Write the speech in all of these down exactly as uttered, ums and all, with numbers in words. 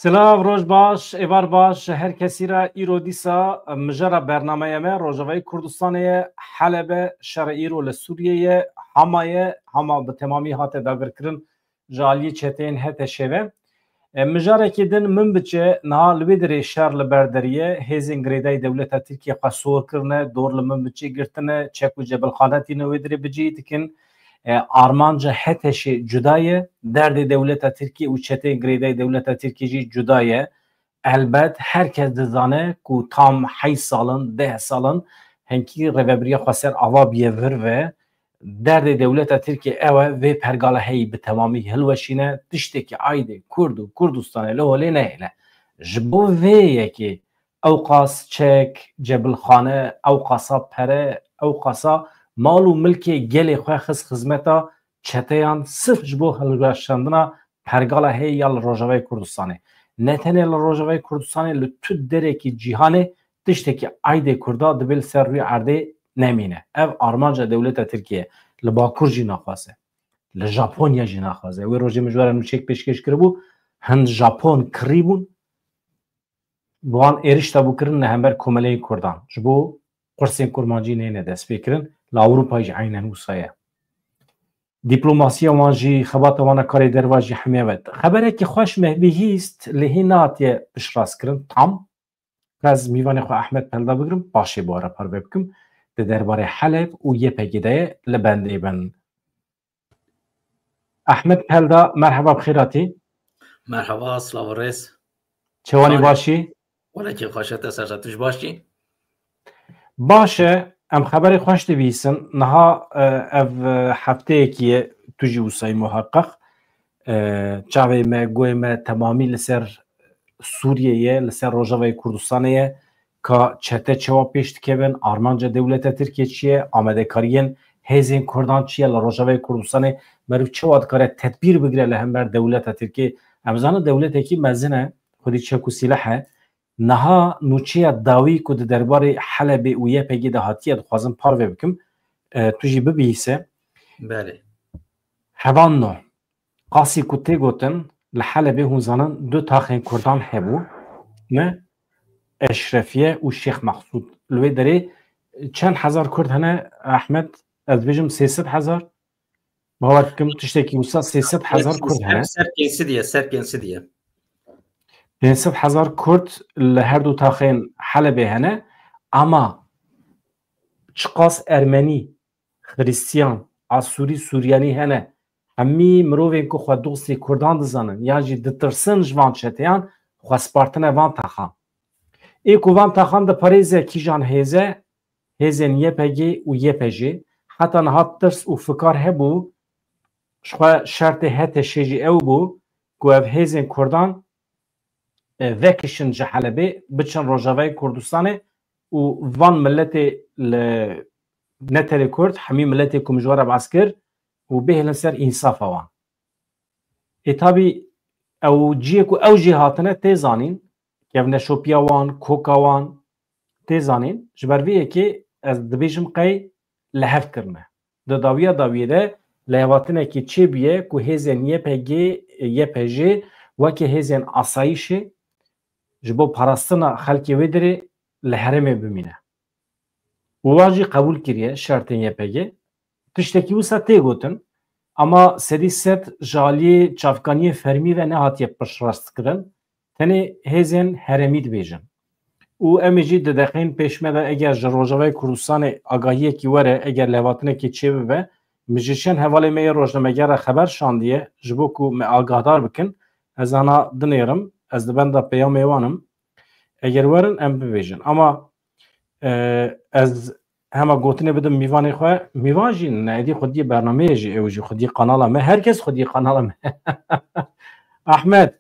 Silav, roj baş, êvar baş ji her kesî re. Îro dîsa mijara bernameya me Rojavayê Kurdistanê ye. Helebe, şerê îro li Sûriyê ye. Hama ye, Hama bi temamî hate dagirkirin ji aliyê çeteyên H T Ş'ê ve. E, mijarekî din min biçe, niha li wê dirê şer li ber derî ye. Hêzên girêdayî dewleta Tirkiye xwe sor kirine, dor li min biçe girtine, çek û cebilxane tîne wê dirê bicî dikin. E, armanca H T Ş'ê cuda ye, derdê dewleta Tirkiye û çeteyên girêdayî dewleta Tirkiye jî cuda ye. Elbet her kes dizane ku tam heyş sal in, deh sal in, hinkî rêvebiriya xweser ava bûye vir ve. Derdê dewleta Tirkiye ew e, vê pergala heyî bi temamî hilweşîne, tiştekî aydê Kurd û Kurdistanê li holê nehêle. Ji bo vê yekê ewqas çek, cebilxane, ewqasa pere, ewqasa mal û milkê gelê xwe xist xizmeta çeteyan sirf ji bo hilweşandina pergala heyî ya li Rojavayê Kurdistanê. Ne tenê li Rojavayê Kurdistanê, li tu derekî cîhanê tiştekî aydê Kurda dibê li ser rûyê erdê nemîne. Ev armanca dewleta Tirkiye li Bakur jî naxwaze. Li Japonya jî naxwaze. Wê rojê min ji we re nûçeyek pêşkêş kiribû, hin Japon kirî bûn, bi wan êrişta bû kirin li hember komeleyên Kurdan. Ji bo qursên kurmancî neyne destpêkirin, li Ewropayê jî eynen wisa ye. Diplomasiya wan jî, xebata wan a karê derva jî hemiya ve. Xeberekî xweş me bihîst, lê hîn nehatiye piştrast kirin tam. Ez mîvanê xwe Ahmet Pelda bigirim, paşê bi we re parve bikim. Di derbarê Heleb û Y P G de ye, li bendê bin. Ahmet Pelda, merheba, bi xêr hatî. Merheba, silav û rêz. Çewanî, Çawanî? Başî? Welekî xweş e, te ser, tu jî baş î? Baş e, em xeberê xweş dibîsin. Niha, e, ev, e, hefteyekî ye, tu jî wisayî muheqeq. E, çavê me, guhê me temamî li ser Sûriyê ye, li ser Rojavayê Kurdistanê ye. Ka çete çawa pêş dikevin, armanca dewleta Tirkiye çi ye, amadekariyên hêzên Kurdan çi ye li Rojavayê Kurdistanê, meriv çawa dikare tedbîr bigire li hember dewleta Tirkiye. Em zanin dewletekî mezin e, xwedî çek û sîleh e. Niha nûçeya dawî ku di derbarê Helebê û Y P G de hatiye, dixwazim parve bikim, e, tu jî bibihîse. Belê. Hevan no. Qasî ku tê gotin, li Helebê hûn zanin du taxên Kurdan hebû, ne? Eşrefiye û Şêx Mexsûd. Li wê derê çend hezar Kurd hene, Ahmet? Ez dibêjim sê sed hezar. Bawer dikim tiştekî wisa sê sed hezar Kurd hene. Ser pênc sed ye, ser pênc sed ye. Pênc sed hezar Kurd li her du taxên Helebê hene, ama çiqas Ermenî, Xristiyan, Asûrî, Suryanî hene, hemî mirovên ku xwe dostê Kurdan dizanin, yan jî ditirsin ji van çeteyan, xwe spartine van taxan. Ê ku van taxan diparêze kîjan hêze, hêzên Y P G û Y P J, heta niha tirs û fikar hebû, ji xwe şertê H T Ş'ê jî ew bû ku ev hêzên Kurdan, e, vekişin ji Helebê, biçin Rojavayê Kurdistanê û van miletê li, ne tenê Kurd, hemî miletê ku min ji we re behs kir û bihêlin ser însafa wan. Ê tabî ew cihê ku ew jî hatine tê zanîn, kevneşopiya wan, koka wan tê zanîn. Ji ber vê yekê ez dibêjim qey li hev kirine. Di dawiya dawiyê de lêhatinekî çêbûye ku hêzên Y P G, Y P J weke hêzên asayîşê ji bo parastina xelkê wê dirê li herêmê bimîne. Û wan jî qebûl kiriye şertên Y P G. Tiştekî wisa tê gotin, ama sedî sed ji aliyê çavkaniyê fermî ve nehatiye piştrast kirin. Tenê hêzên herêmî dibêjin. Û em ê jî di deqeyên pêş me de, eger ji Rojavayê Kurdistanê agahiyekî were, eger lêhatinekê çêbibe, min ji çend hevalê me yê rojnameger re xeber şandiye, ji bo ku me agahdar bikin. Ez ana dinêrim, ez di benda peyamê wan im. Eger werin, em bibêjin. Ama, e, ez hema gotinê bidim mîvanê xwe. Mîvan jî ne, êdî xwediyê bernameyê jî, ew jî xwediyê kanala me. Her kes xwediyê kanala me. Ahmet,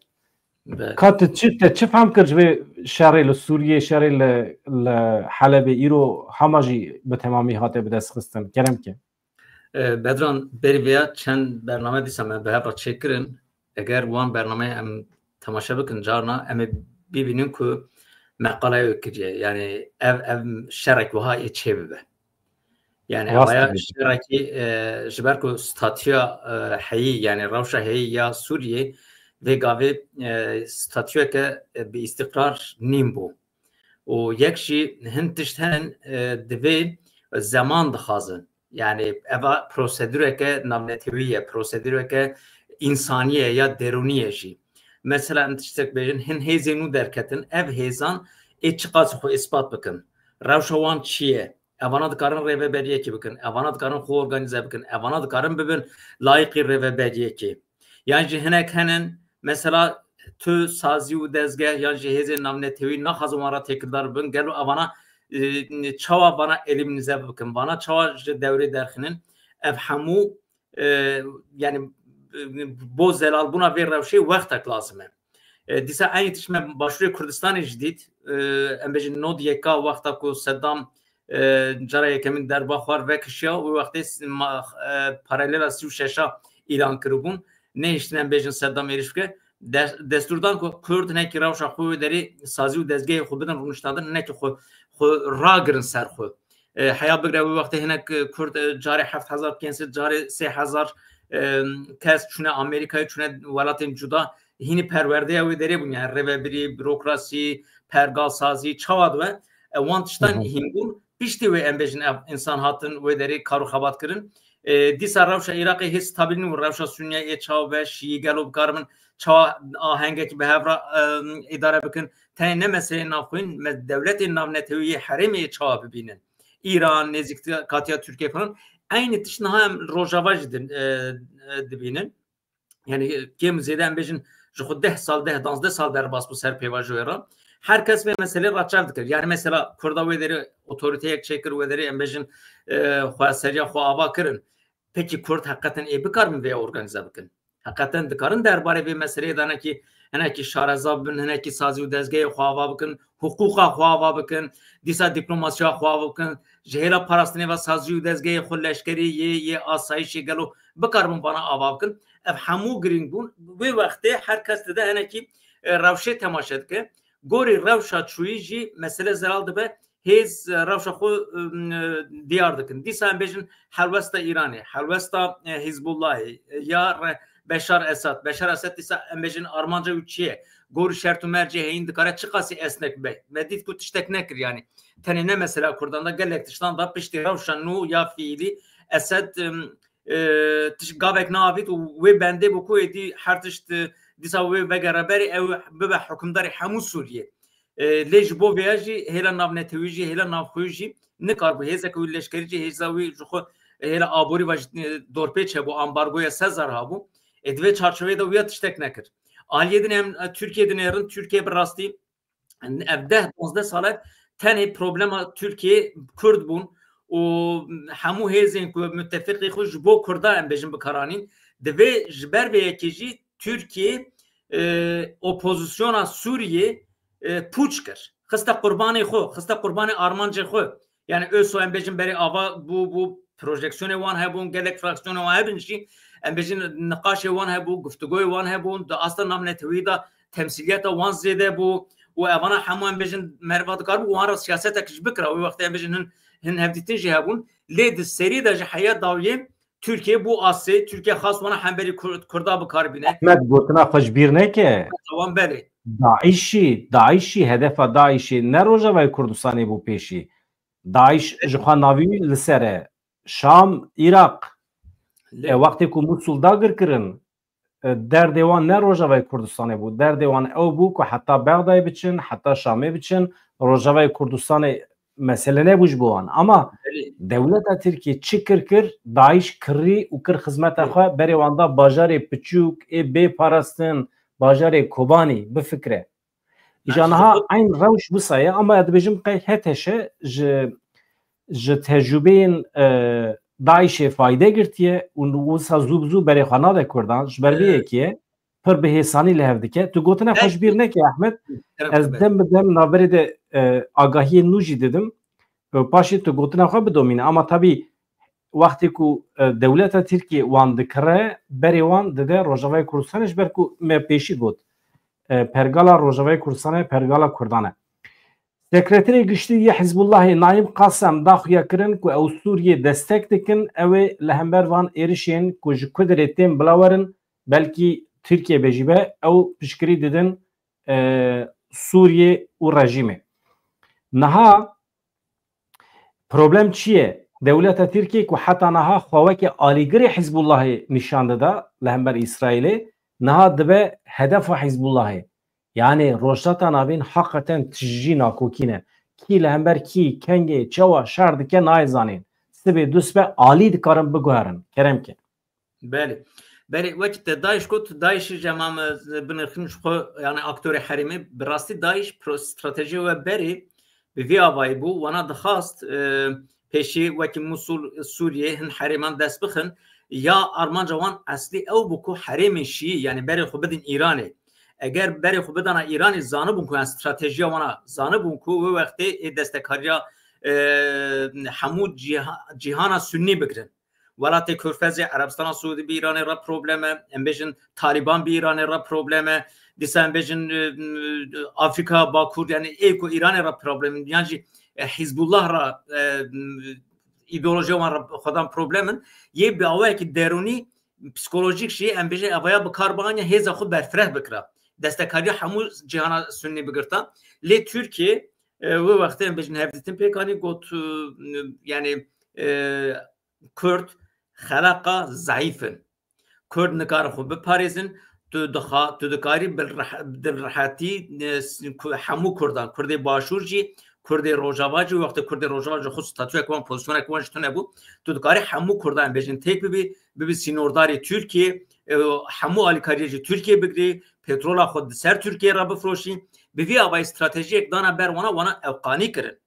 Be- ka tu çi, te çi fehm kir ji vê şerê li Sûriyê, şerê li, li Helebê, îro hema jî bi temamî hate bi dest xistin? Kerem ke. E, Bedran, berî vêya çend bername dîsa me bi hev re çêkirin. Eger wan bernameyê em temaşe bikin carna, em ê bibînin ku meqaleya wê kiriye. Yani ev, ev şerek wiha ê çêbibe. Yani Rast evaya dibêjî. Şerekî, e, ji ber ku statûya, e, heyî, yani rewşa heyî ya Sûriyê Vê gavê, e, statuyeke, e, bi îstîqrar nîn bû. Û yek jî hin tişt henin, e, divê zeman dixwazin. Yani eva prosedureke navnetewî ye, prosedureke însanî ye ya derûnî ye jî. Mesela em tiştek bêjin, hin hêzên nû derketin, ev hêzan ê çiqas xwe îspat bikin. Rewşa wan çi ye? Evana dikarin rêveberiyekê bikin, evana dikarin xwe organîze bikin, evana dikarin bibin layîqî rêveberiyekê. Yan jî hinek henin, mesela tu sazî û dezgeh yan jî hêzên navnetewî naxwazin wan re têkildar bibin, gelo evana, e, çawa vana elîmînize bikin, vana çawa ji dewrê derxînin, ev hemû, e, yani, e, bo zelalbûna vê rewşê wextek lazim e. E, dîsa eynî tişt me Başûrê Kurdistanê jî dît, e, em bêjin nod yeka wexta ku Seddam, e, cara yekemîn derba xwe vekişiya, wê wextê s-, ma-, e, parelela sî û şeşa îlan kiribûn. Nehiştin em bêjin Seddam êrîş bike. Des-, destûr dan ku Kurd hinekî rewşa xwe wê derê sazî û dezgehê xwe bidin rûniştandin, hinekî xwe, xwe ragirin ser xwe. E, heya bigre wê wextê hinek, e, Kurd, e, carê heft hezar pênc sed, carê sê hezar, e, kes çûne Amerîkayê, çûne welatên cuda, hînî perwerdeya wê derê bûn. Yani rêvebirî, bürokrasî, pergalsazî, çawa dibe, e, wan tiştan Hı hı. hîn bûn. Piştî wê em bêjin ev însan hatin wê derê kar û xebat kirin. E, dîsa rewşa Iraqê hê stabil nî û rewşa Sûriyeyê çawa be, Şîî gelo bikaribin, çawa ahengekî bi hev re, e, îdare bikin. Tenê ne meseleyên navxweyîn, me-, dewletên navnetewî yê herêmê yê çawa bibînin. Îran, nêzîkatiya Tirkiye falan. Eynî tişt niha em Rojava jî din, e, e, dibînin. Yani kêm û zêde em bêjin ji xwe deh sal, deh, danzdeh sal derbas bû ser pêvajoyê re. Her kes vê meselê re çav dikir. Yani mesela Kurda wê derê otoriteyek çêkir, wê derê em bêjin, e, xweseriya xwe ava kirin. Pekî Kurd heqeten ê bikaribin vê organîze bikin? Heqeten dikarin derbarê vê meseleyê de hinekî, hinekî şareza bibin, hinekî sazî û dezgehê xwe ava bikin, hiqûqa xwe ava bikin, dîsa dîplomasiya xwe ava bikin, ji hêla parastinê ve sazî û dezgehê xwe leşkerî yê, yê asayişê gelo bikaribin vana ava bikin. Ev hemû girîng bûn. Wê wextê her kes dide hinekî, e, rewşê temaşe dike. Gorî rewşa çûyî jî mesele zelal dibe. Hêz, e, rewşa xwe, e, diyar dikin. Dîsa em bêjin helwesta Îranê, helwesta, e, Hizbullahê, e, ya re-, Beşar Esad. Beşar Esad dîsa em bêjin armanca wî çi ye? Gorî şert û mercê heyîn dikare çiqasî esnek be? Me dît ku tiştek nekir yani. Tenê ne mesela Kurdan da gelek tiştan da piştî rewşa nû ya fiîlî Esed, em, e, tişt gavek neavît û wê bendê bû ku êdî her tişt, e, dîsa wê vegere berê ew bibe hukimdarê hemû Sûriyê. E, lê ji bo vêya jî hêla navnetewî jî, hêla navxweyî jî nikaribû. Hêzeke wî leşkerî jî, hêza wî ji xwe, e, hêla aborî ve jî, e, dorpêç hebû, ambargoya Sezar hebû. E, di vê çarçoveyê de wîya tiştek nekir. Aliyê din em, e, Tirkiye dinêrin, Tirkiye bi rastî ev deh, panzdeh sal e tenê problema Tirkiyê Kurd bûn û hemû hêzên ku mutefiqê xwe ji bo Kurda em bêjin bikaranîn, divê ji ber vê yekê jî Tirkiye, e, opozisyona Sûriyê, e, pûç kir. Xiste qurbanê xwe, xiste qurbanê armancê xwe. Yani ÖSO em bêjin berê ava bû, bû projeksiyonê wan hebûn, gelek fraksiyonê wan hebin jî, em bêjin niqaşê wan hebû, guftûgoyê wan hebûn, di asta navnetewî de temsîliyeta wan zêde bû û evana hemû em bêjin meriva dikaribû wan re siyasetek jî bikira. Wê wextê em bêjin hin, hin hevdîtin jî hebûn. Lê di serî de ji heya dawiyê Tirkiye bû asê, Tirkiye xwest wana hemberî Kur-, Kurda bi kar bîne. Ehmed, gotina xwe ji bîr neke. Wan belê. DAIŞî, DAIŞî, hedefa DAIŞê ne Rojavayê Kurdistanê bû pêşî. DAIŞ ji xwe navî li ser e. Şam, Iraq. Lê E, wextê ku Musul dagir kirin, e, derdê wan ne Rojavayê Kurdistanê bû. Derdê wan ew bû ku heta Bexdayê biçin, heta Şamê biçin, Rojavayê Kurdistanê mesele nebû ji bo wan. Ama Belê. dewleta Tirkiyê çi kir kir, DAIŞ kirî û kir xizmeta Belê. xwe, berê wan da bajarê piçûk ê bê parastin, bajarê Kobanî, bifikre. Îja Belê, niha zixwe- eyn rewş wisa ye, ama ez dibêjim qey HTŞ ji, ji tecrûbeyên, e, DAIŞê fayde girtiye û wisa zû bi zû berê xwe nade Kurdan, ji ber vê E, yekê ye. Pir bi hêsanî li hev dike. Tu gotina xwe ji bîr Belkî. neke Ehmed. Kerem Ez xwe. dem bi dem navberê de, e, agahiyên nû jî didim. E, paşê tu gotina xwe bidomîne. Ama tabî wextê ku, e, dewleta Tirkiyê wan dikire, berê wan dide Rojavayê Kurdistanê, ji ber ku me pêşî got, e, pergala Rojavayê Kurdistanê pergala Kurdan e. Sekreterê Giştî yê Hizbullahê Naîm Qasem da xuyakirin ku ew Sûriyê destek dikin, ew ê li hember van êrişên ku ji ku derê tên bila werin, belkî Tirkiye be jî be, ew piştgirî didin e, Sûriyê û rejîmê. Niha problem çi ye? Dewleta Tirkiyê ku heta niha xwe weke alîgirê Hizbullahê nîşan dida li hember Îsraîlê, niha dibe hedefa Hizbullahê. Yani Rojhilata Navîn heqeten tijî nakokî ne. Kî li hember kî, kengê, çawa şer dike nayê zanîn. Sibê du sibe alî dikarin biguherin. Kerem ke. Belê. Belê, wekî te DAIŞ got, DAIŞ jî em binirxin ji xwe, yani aktorê herêmê, bi rastî DAIŞ pro-, stratejiya we berê bi vî avayî bû, wana dixwast, e, pêşî wekî Musul, Sûriyê, hin herêman dest bixin, ya armanca wan eslî ew bû ku herêmên şîî, yani berê xwe bidin Îranê. Eger berê xwe bidana Îranê, zanibûn ku, yani stratejiya wana zanibûn ku wê wextê ê destekariya, e, hemû cîha-, cîhana Sunnî bigirin. Welatê Körfezê, Erebistana Siûdî bi Îranê re problem e, em bêjin Talîban bi Îranê re problem e, dîsa em bêjin, e, Afrîka Bakur, yani ê ku Îranê re problem e, yan jî, e, Hizbullah re, e, îdeolojiya wan re xwedan problem in. Yê bi awayekî derûnî, psîkolojîk jî em bêjin evaya bi kar bianiya hêza xwe berfireh bikira. Destekariya hemû cîhana Sunnî bigirta. Lê Tirkiye, e, wê wextê em bêjin hevdîtin pêk anî got, e, yani, e, Kurd xeleqa zeîf in. Kurd nikarin xwe biparêzin. Tu dixa-, tu dikarî bi reh-, bi rehetî, e, s-, ku-, hemû Kurdan, Kurdê Başûr jî, Kurdê Rojava jî, wextê Kurdê Rojava jî xwe statuyek wan, pozîsyoneke wan jî tune bû. Tu dikarî hemû Kurdan bêjin têk bibî, bibî sînordarê Tirkiye, e, hemû alîkariyê ji Tirkiye bigirî, petrola xwe di ser Tirkiye re bifroşî. Bi vî avayî stratejiyek dana ber wana, wana ew qanî kirin.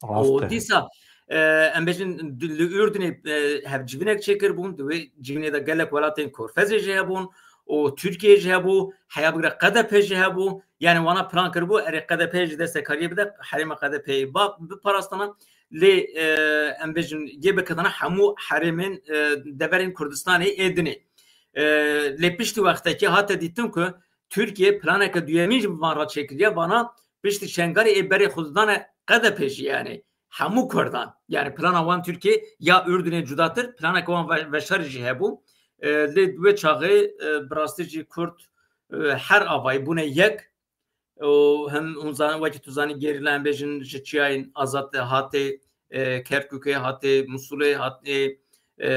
Rast û e. Dîsa, e, em bêjin di-, li Urdunê, e, hevcivînek çêkiribûn, di wê civînê de gelek welatên Korfezê jî hebûn û Tirkiye jî hebû, heya bigire K D P jî hebû. Yani wana plan kiribû, erê K D P jî destekariyê bide, herêma K D P'yê ba-, biparastina. Lê, e, em bêjin yê biketana hemû herêmên, e, deverên Kurdistanê ê dinê. E, lê piştî wextekê hate dîtin ku Tirkiye planeke duyemîn jî bi van re çêkiriye, vana piştî Şengalê ê berê xwe didane K D P jî, yani hemû Kurdan. Yani plana wan Tirkiye ya Urdunê cudatir, planeke wan ve-, veşarî jî hebû. E, lê wê çaxê, e, bi rastî jî Kurd, e, her avayî bûne yek. Û hem hûn zan-, wekî tu zanî, gerîla em bêjin ji çiyayên azad hatê, e, Kerkûkê, hatê Musulê, hatê, e,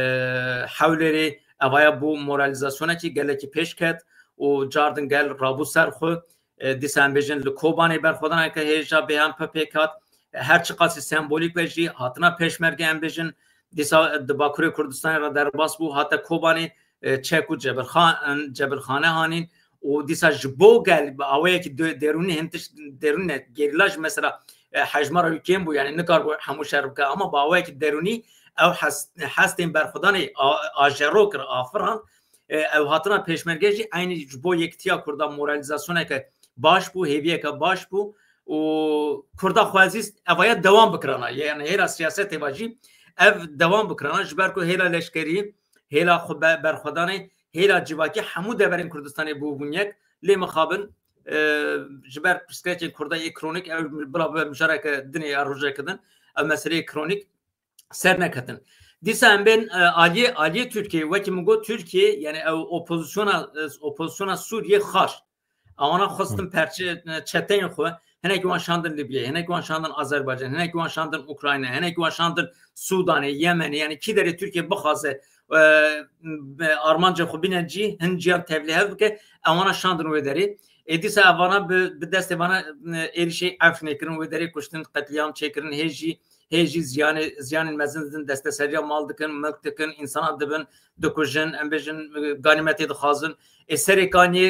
Hewlêrê, evaya bû moralizasyonekî gelekî pêş ket û cardin gel rabû ser xwe. E, dîsa em bêjin li Kobanê berxwedaneke hêja bêhempe pêk hat. E, her çiqasî sembolîk be jî, hatina pêşmerge em bêjin, dîsa di Bakurê Kurdistanê re derbas bû, hate Kobanê, e, çek û cebilxan-, cebilxane hanîn û dîsa ji bo gel bi awayekî de-, derûnî hin tişt derûnî ne. Gerîla jî mesela, e, hejmara wî kêm bû, yani nikaribû hemû şer bike, ama bi awayekî derûnî ew hes-, hestên berxwedanê a-, ajero kir, afiran. E, ew hatina pêşmerge jî eynî ji bo yekitiya Kurda moralizasyoneke baş bû, hêviyeke baş bû û Kurda xwezîst evaya dewam bikirana. Yani hêla siyasetê ve jî ev dewam bikirana, ji ber ku hêla leşkerî, hêla xwe be-, berxwedanê, hêla civakî hemû deverên Kurdistanê bûbûn yek. Lê mixabin, e, ji ber pirsgirêkên Kurda yê kronîk, ew bila bibe mijareke din ê ya rojeke din, ev meseleyê kronîk ser neketin. Dîsa em bên, e, aliyê, aliyê Tirkiye, wekî min got, Tirkiye, yani ew opozisyona, e, opozisyona Sûriye xar. Ewana xwestin Hı. perçe, e, çeteyên xwe, hinekî wan şandin Libyayê, hinekî wan şandin Azerbaycan, hinekî wan şandin Ukrayna, hinekî wan şandin Sûdanê, Yemenê, yani kî derê Tirkiye bixwaze, e, be-, armancên xwe bîne cî, hin ciyan tevlîhev bike, ewana şandin wê derê. Ê dîsa evana bi, bi destê vana, e, êrişê Efrînê kirin, wê derê kuştin, qetlîam çêkirin, hê jî, hê jî ziyanê, ziyanên mezin didin, desteseriya mal dikin, milk dikin, însana dibin, dikujin, em bêjin, e, ganîmetê dixwazin. Ê serê kaniyê,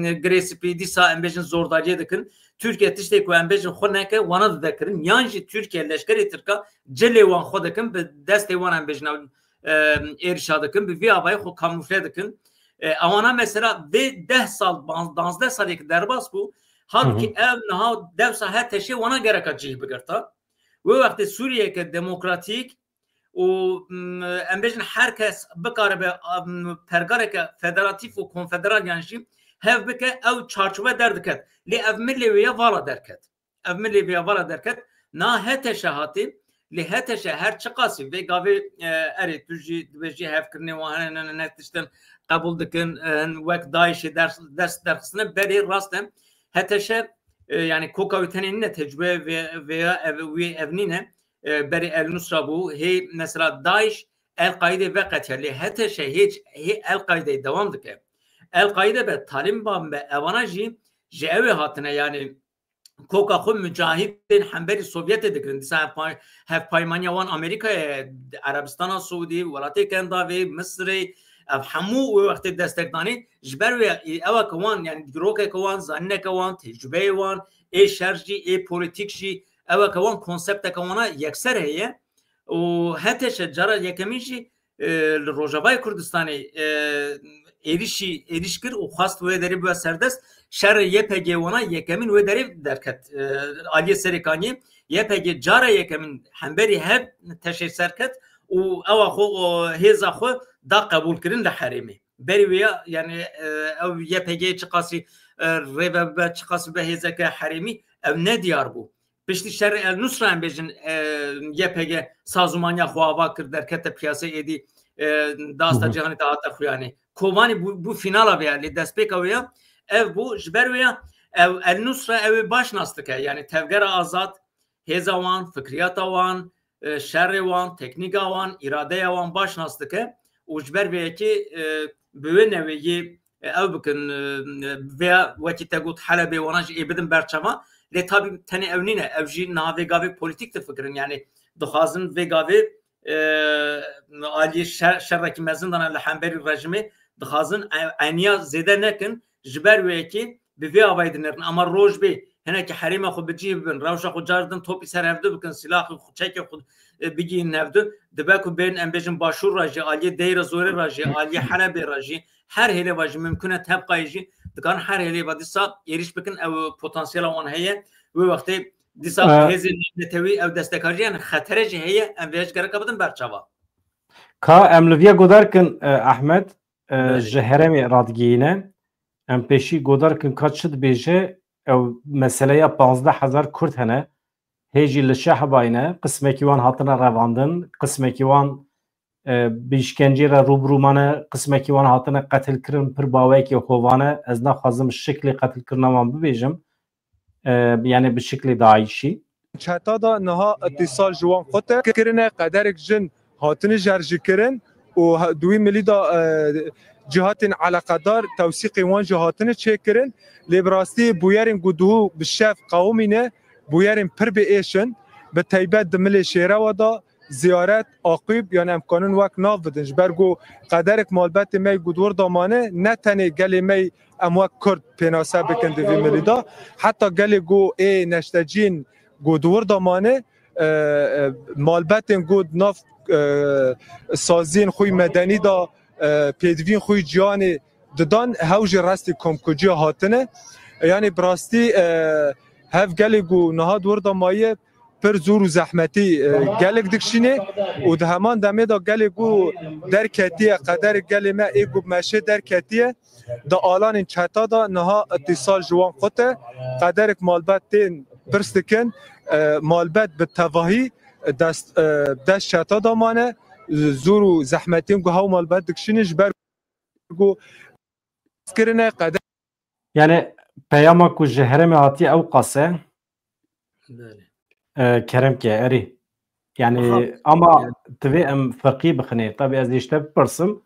e, girê spî dîsa em bêjin zordariyê dikin. Tirkiye tiştê ku em bêjin xwe neke, wana dide kirin. Yan jî Tirkiye leşkerê Tirka cilê wan xwe dikin, bi destê wan em bêjin ew, e, êrişa dikin, bi vî avayî xwe kamufle dikin. E, ewana mesela vê deh sal, ban-, danzdeh salê ki derbas bû, Hı hı. halkî ev niha dewsa her teşê wana gereka cih bigirta. Wê wextê Sûriyeke demokratîk û, m, em bêjin her kes bikaribe, m, pergareke federatîf û konfederal yan jî hev bike, ew çarçove derdiket. Lê ev milê wê ya vala derket. Ev milê vê ya vala derket. Na H T Ş hatê, lê H T Ş her çiqasî vê gavê, e, erê tu jî dibêjî hevkirinê wan hene, ne, ne, ne tiştin, qebûl dikin, e, hin wek DAIŞê ders, ders derxistine, berê rast e. H T Ş, e, yani koka wê tenê nîne, tecrube vê, vêya ev, wê ev nîne. E, berê El Nusra bû, hê mesela DAIŞ, El Qaîde veqetiya, lê H T Ş hêç, hê El Qaîdeyê dewam dike. El Qaîde be, Taliban be, evana jî ji ewê hatine, yani koka xwe mucahidên hemberî Sovyetê dikirin. Dîsa hevpay-, hevpaymaniya wan Amerîkayê, Erebistana Siûdî, Welatê Kendavê, Misirê, ev hemû wê wextê destek danê. Ji ber wê, e, ewa ke wan, yani dîrokeke wan, zanîneke wan, tecrubeyê wan, ê şer jî, ê polîtîk jî, ewa ke wan konsepteke wana yekser heye. Û H T Ş cara yekemîn jî, e, li Rojavayê Kurdistanê, e, êrişî, êrîş kir û xwest wê derê bibe serdest. Şerê Y P G wana yekemîn wê derê derket. E, aliyê Serêkaniyê Y P G cara yekemîn hemberî H T Şê serket û ewa xwe, o, hêza xwe da qebûlkirin li herêmê. Berî wê ya, yani, e, ew Y P G çiqasî, e, rêve bibe, çiqasî bibe hêzeke herêmî, ew nediyar bû. Piştî şerê El Nusra, em bêjin, e, Y P G sazûmaniya xwe ava kir, derkete piyasê êdî, e, da asta Hı hı. cîhanê de hate xuyanê. Kobanî bû, bû fînala vê ya, lê destpêka wê ya ev bû, ji ber wê ya ev El Nusra ew ê baş nas dike. Yani tevgera azad, hêza wan, fikriyata wan, e, şerê wan, teknîka wan, îradeya wan baş nas dike û ji ber vê yekê, e, bi wê newê yê, e, ew bikin, e, vêya wekî te got Helebê wana jî ê bidin berçava. Lê tabî tenê ew nîne, ew jî niha vê gavê polîtîk difikirin. Yani dixwazin vê gavê, e, aliyê şer, şerekî mezin dane li hemberî rejimê, dixwazin e-, eniya zêde nekin, ji ber wê yekê bi vê avayî dinêrin. Ama roj bê hinekî herêma xwe bi cih bibin, rewşa xwe car din topî ser hevdu bikin, silahê xwe, çekê xwe, e, bigihînin hevdu, dibe ku bên, em bêjin, başûr re jî, aliyê Deyra Zorê re jî, aliyê Helebê re jî, her hêlê ve jî mimkun e, tevqayê jî dikarin her hêlê ve dîsa êrîş bikin, ew potansiyela wan heye. Wê wextê dîsa Ee, hêzên navnetewî ew destekariyan xetere jî heye, em vê ji gereka bidin berçava. Ka em li viya godar kin, e, Ehmed, e, Belê. ji herêmê radigihîne. Em pêşî godar kin ka çi dibêje, ew meseleya panzdeh hezar Kurd hene. Hê jî li Şehbayê ne, qismekî wan hatine revandin, qismekî wan, e, bi îşkencê re rû bi rû mane, qismekî wan hatine qetilkirin, pir baweyekê hovane. Ez naxwazim şiklê qetilkirina wan bibêjim, e, yani bi şiklê DAIŞî. Çeta da niha îtîsal ji wan qute kirine, qederek jin hatine jerjîkirin û ha-, di wî milî de, e, cihatên eleqedar tewsîqê wan jî hatine çêkirin. Lê bi rastî bûyerên ku duhû bi şev qewimîne, bûyerên pir bi êş in, bi teybet di milê Şêrewa de, Ziyaret, Aqîb, yani em kanin wek nav bidin. Ji ber ku qederek malbetê me ku di wir de mane, ne tenê gelê me em wek Kurd pênase bikin di vî milî de. Heta gelê ku ê neştecîn ku di wir de mane, e, e, malbetên ku di nav, e, saziyên xwe yî medenî de, e, pêdivîn xwe yî ciyanê didan, hew jî restî komkuciya hatine. Yani bi rastî, e, hev gelê ku niha di wir de maye, pir zor û zehmetî, e, gelek dikşînê û di heman demê de gelê ku derketiye, qederê gelê me ê ku meşê derketiye, di alanên çeta de niha îtîsal ji wan qute, qederek malbet tên pirs dikin, e, malbet bi tevahî dest, e, dest çeta de mane, zor û zehmetiyên ku hew malbet dikşînin ji ber ku kirine qeder. Yani peyama ku ji herêmê hatiye ew qas e. Belê. E, kerem ke, erê. Yani Aha. ama Yani divê em ferqî bixinê. Tabii ez ê ji te bipirsim.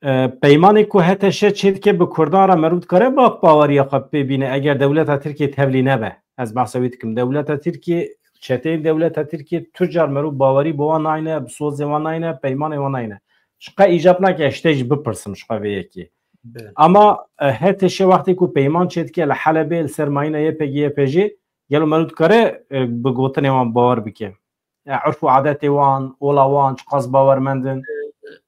E, peymanê ku H T Ş çêdike bi Kurdan re, merû dikare bi baweriya xwe pê bîne eger dewleta Tirkiyê tevlî nebe. Ez behsa wî dikim. Dewleta Tirkiyê, çeteyên dewleta Tirkiyê tu car merû bawerî bi wan nayne, bi sozê wan nayne, peymanê wan nayne. Ji qe îcab nake ez ji te jî bipirsim ji xwe vê yekê. Belê. Ama, e, H T Ş wextê ku peyman çêdike li Helebê li ser mayîna Y P G Y P G, gelo merû dikare, e, bi gotinê wan bawer bike? E, urf û adetê wan, ola wan çiqas bawermend in?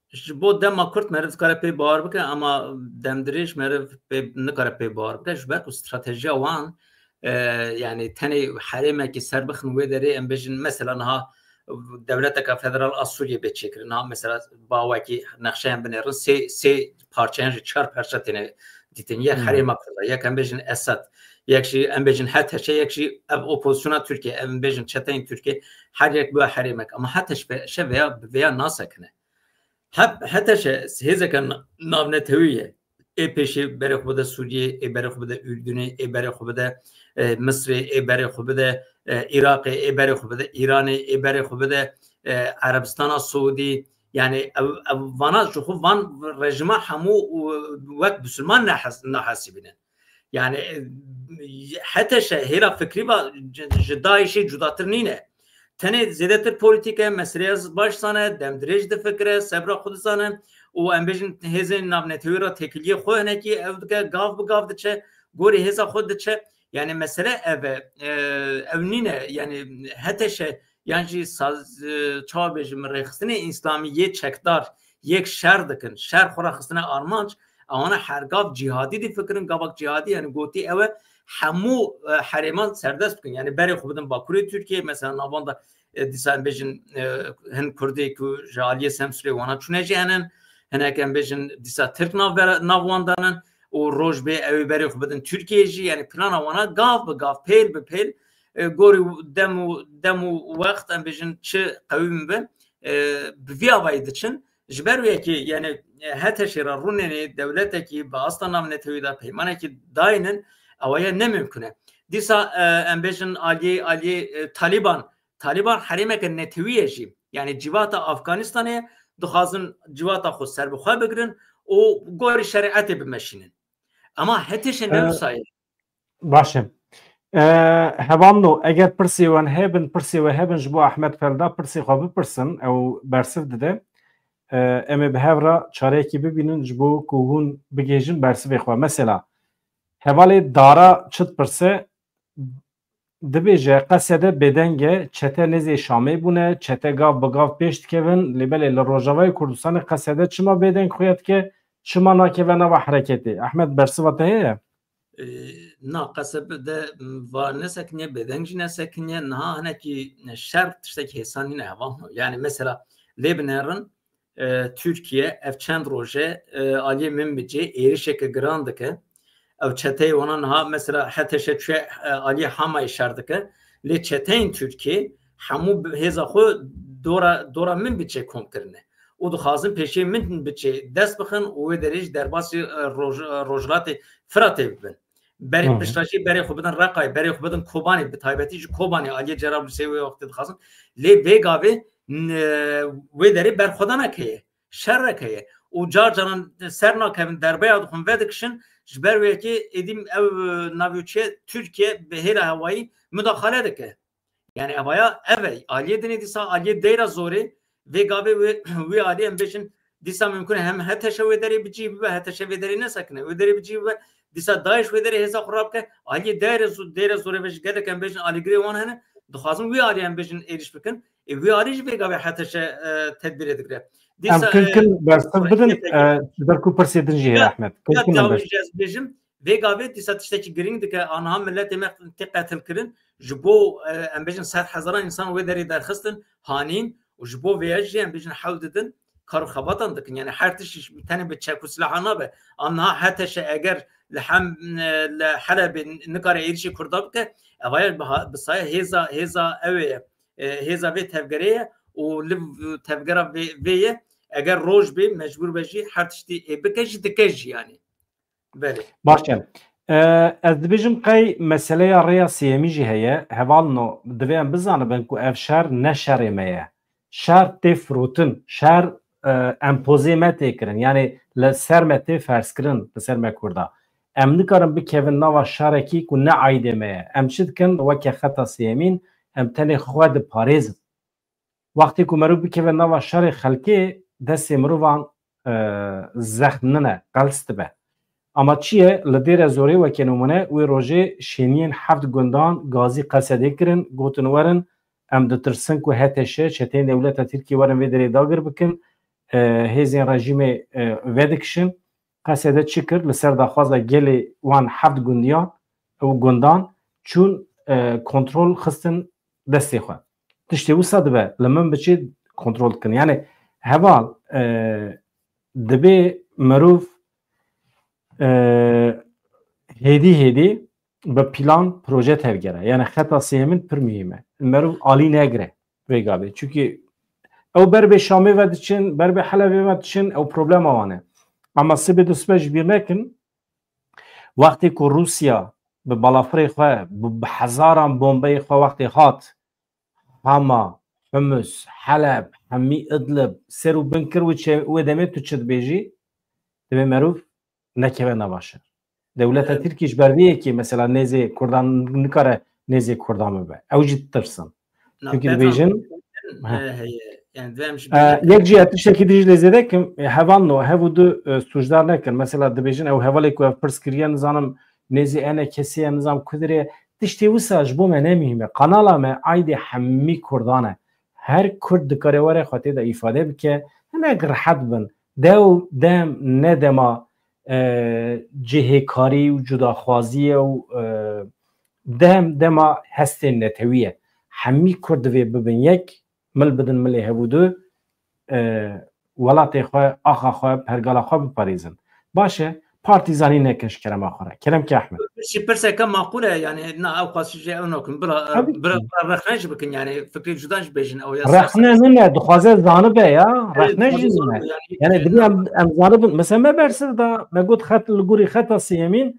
Ji bo dema kurt meriv dikare pê bawer bike, ama demdirêj meriv pê nikare pê bawer bike, ji ber ku stratejiya wan, e, yani tenê herêmekî ser bixin wê derê, em bêjin mesela niha dewleteke federal a Sûriyê bê çêkirin. Niha mesela bawekî nexşeyan binêrin, sê, sê parçeyan ji çar parça têne dîtin. Yek Hmm. herêma Kurda, yek em bêjin Esed, yek jî em bêjin H T Ş, yek jî ev opozisyona Tirkiye, em bêjin çeteyên Tirkiye, her yek bi herêmek. Ama H T Ş ve-, şe veya, veya nasekine. Hep HTŞ hêzeke na-, navnetewî ye. Ê pêşê berê xwe bide Sûriyê, ê berê xwe bide Urdunê, ê berê xwe bide, e, Misrê, ê berê xwe bide, e, Iraqê, ê berê xwe bide Îranê, ê berê xwe bide, e, Erebistana Siûdî. Yani ev, ev vana ji xwe van rejîma hemû, e, wek bisilman nehes-, nahesibînin. Yani, e, HTŞ hêla fikrî va ji, ji DAIŞê cudatir nîne. Tenê zêdetir polîtîk e, meselê ez baş zane, demdirêj difikire, sebra xwe dizane û em bêjin hêzên navnetewî re têkiliyê xwe hinekî ew dike, gav bi gav diçe, gorî hêza xwe diçe. Yani mesele ev e, e, ew nîne, yani HTŞ yan jî saz, e, çawa bêjim, rêxistinê îslamî yê çekdar, yek şer dikin, şer xwe re xistine armanc, ewana her gav cîhadî difikirin, gavak cîhadî, yani gotî ew e, hemû, e, herêman serdest bikin. Yani berê xwe bidin Bakurê Tirkiyê, mesela navanda, e, dîsa em bêjin, e, hin Kurdê ku ji aliyê Semsûrê wana çûne jî henin, hinek em bêjin dîsa Tirk nav, nav wan danin û roj bê ew ê berê xwe bidin Tirkiyê jî, yani plana wana gav bi gav, pêl bi pêl, e, gorî dem û, dem û wext em bêjin çi qewî min be, e, bi vî avayî diçin. Ji ber wê yekê, yani, e, HTŞ re rûnenê dewletekî bi asta navnetewî de peymanekî daynin, ewaye ne mimkun e. Dîsa, e, em bêjin aliyê, aliyê, e, Talîban, Talîban herêmeke netewî ye jî. Yani civata Afganistanê dixwazin civata xwe serbixwe bigirin û gorî şerîetê bimeşînin. Ama HTŞ ne wisa ye. Baş e. E, Hevalno, eger pirsê wan hebin, pirsê we hebin ji bo Ahmet Felda, pirsê xwe bipirsin, ew bersiv dide. E, em ê bi hev re çareyekî bibînin ji bo ku hûn bigihêjin bersivê xwe. Mesela, hevalê Dara çi dipirse, dibêje, Qesede bêdeng e, çete nêzê Şamê bûne, çete gav bi gav pêş dikevin, lê belê li Rojavayê Kurdistanê Qesede çima bêdeng xuya dike, çima nakeve nava hereketê? Ehmed, bersiva te heye? E, na, Qesede, m, va nesekiniye, bêdeng jî nesekiniye. Niha hinekî şer tiştekî hêsan nîne heval. Yani mesela lê binerin, e, Tirkiye ev çend roje, e, aliyê Minbicê êrişeke giran dike. Ew çeteyê wana niha mesela HTŞ çûye, e, aliyê Hamayê şer dike. Lê çeteyên Tirkiye hemû bi hêza xwe dora, dora Minbicê kom kirine. Û dixwazin pêşê Minbicê dest bixin û wê derê jî derbasî, e, roj-, e, Rojhilatê Firatê bibin. Berê Hı hı. pişta jî berê xwe bidin Reqayê, berê xwe bidin Kobanê, bi taybetî jî Kobanê, aliyê Cerablusê wê wextê dixwazin. Lê vê gavê, n-, wê derê berxwedanek heye, şerek heye. Û car caran ser nakevin, derbeya dixwin vedikişin, ji ber wê yekê êdî ev, e, navûçe Tirkiye bi hêla hewayî mudaxale dike. Yani evaya ev e, aliyê dinê dîsa, aliyê Deyra Zorê, vê gavê wê, wê aliyê em bêjin, dîsa mimkun e hem HTŞ wê derê bi cî bibe, HTŞ vê derê nesekine, wê derê bi cî bibe, dîsa DAIŞ wê derê hêza xwe rabike, aliyê Deyra Zo-, Deyra Zorê ve jî gelek em bêjin alîgirê wan hene, dixwazin wê aliyê em bêjin êrîş bikin. Ê, wê alî jî vê gavê HTŞ, e, tedbîrê digire. Em Dîsa, kin e, kin bersiv bidin, YPG. e, ji ber ku pirsê din jî heye, Ya, Ehmed. Kin ya kin em dawî bersiv. jî ez bêjim, vê gavê dîsa tiştekî girîng dike, aniha miletê me tê qetilkirin, ji bo, e, em bêjin sed hezaran însan wê derê derxistin, hanîn, û ji bo vê jî em bêjin hewl didin, kar û xebatan dikin. Yani her tişt tenê bi çek û silahan nabe. Aniha HTŞ eger li hem, e, li Helebê nikare êrişê Kurda bike, evaya bi ha-, bi saya hêza, hêza ew ê ye, e, hêza vê tevgerê ye û li v-, tevgera vê, vê ye. Eger roj bê, mecbûr be jî her tiştî ê bike jî, dike jî yani. Belê. Baş e. E, ez dibêjim qey meseleya rêya sêyemî jî heye. Hevalno, divê em bizanibin ku ev şer ne şerê me ye. Şer tê firotin, şer, e, empozê me tê kirin. Yani li ser me tê ferzkirin, li ser me Kurda. Em nikarin bikevin nava şerekî ku ne aîdê me ye. Em çi dikin? Weke xeta sêyemîn, em tenê xwe diparêzin. Wextê ku merov bikeve nava şerê xelkê, destê mirovan, e, zexm nine, qels dibe. Ama çi ye? Li Dêre Zorê weke nimûne, wê rojê şêniyên heft gundan gazî Qesedê kirin, gotin werin, em ditirsin ku HTŞ, çeteyên dewleta Tirkiyê werin vê derê dagir bikin, e, hêzên rejîmê, e, vedikişin. Qesede çi kir? Li ser daxwaza gelê wan heft gundiyan û gundan çûn, e, kontrol xistin destê xwe. Tiştê wisa dibe, li Minbicê kontrol dikin. Yani heval, e, dibê mirov, e, hêdî hêdî bi plan proje tevgere. Yani xeta sêyemîn pir muhîm e. Mirov alî negire vê gavê. Çunkî Ew ber bê Şamê ve diçin, ber bê Helebê ve diçin, ew problema wan e. Ama sibê dusbe ji bîr nekin, wextê ku Rûsya bi balafirê xwe, bi, bi hezaran bombeyê xwe wextê hat, Hama, Humus, Heleb, hemî Idlib, ser û bin kir û çe-, wê demê tu çi dibêjî? Divê merûv nekeve nava şer. Dewleta Tirkî ji ber vê yekê mesela nêzê Kurdan nikare nêzê Kurdan bibe. Ew jî ditirsin. Çünkü dibêjin, yek cî tiştekî dî jî lê zêde kim, e, hevalno, hev û du, e, sûcdar nekin. Mesela dibêjin ew hevalê ku ev pirs kiriye, nizanim nêzê ene kesê ye, nizam kudirê. Tiştê wisa ji bo me ne muhîm e. Kanala me aydê hemî Kurdan e. Her Kurd dikare were xwe tê de îfade bike. Hinek rehet bin. Dew, dem, ne dema, e, cihêkarî û cudaxwazî ye û, e, dem, dema hestên netewî ye. Hemî Kurd divê bibin yek, mil bidin milê hev û du, e, welatê xwe, axa xwe, pergala xwe biparêzin. Baş e, partîzanî nekin ji kerema xwe re. Kerem ki Ehmed. Piştî pirseke maqûl e, yani na ew xwest jî ew nakin. Bira, Tabii ki. bira, bira rexne jî bikin, yani fikrê cuda jî bêjin ew ya Rexne siyasî. nine, dixwaze zanibe ya. Evet, Rexne jî zanibe nine. Yani. Yani, yani, dibî em, em zanibin. Mesela me bersiv da, me got xet li gorî xeta sêyemîn,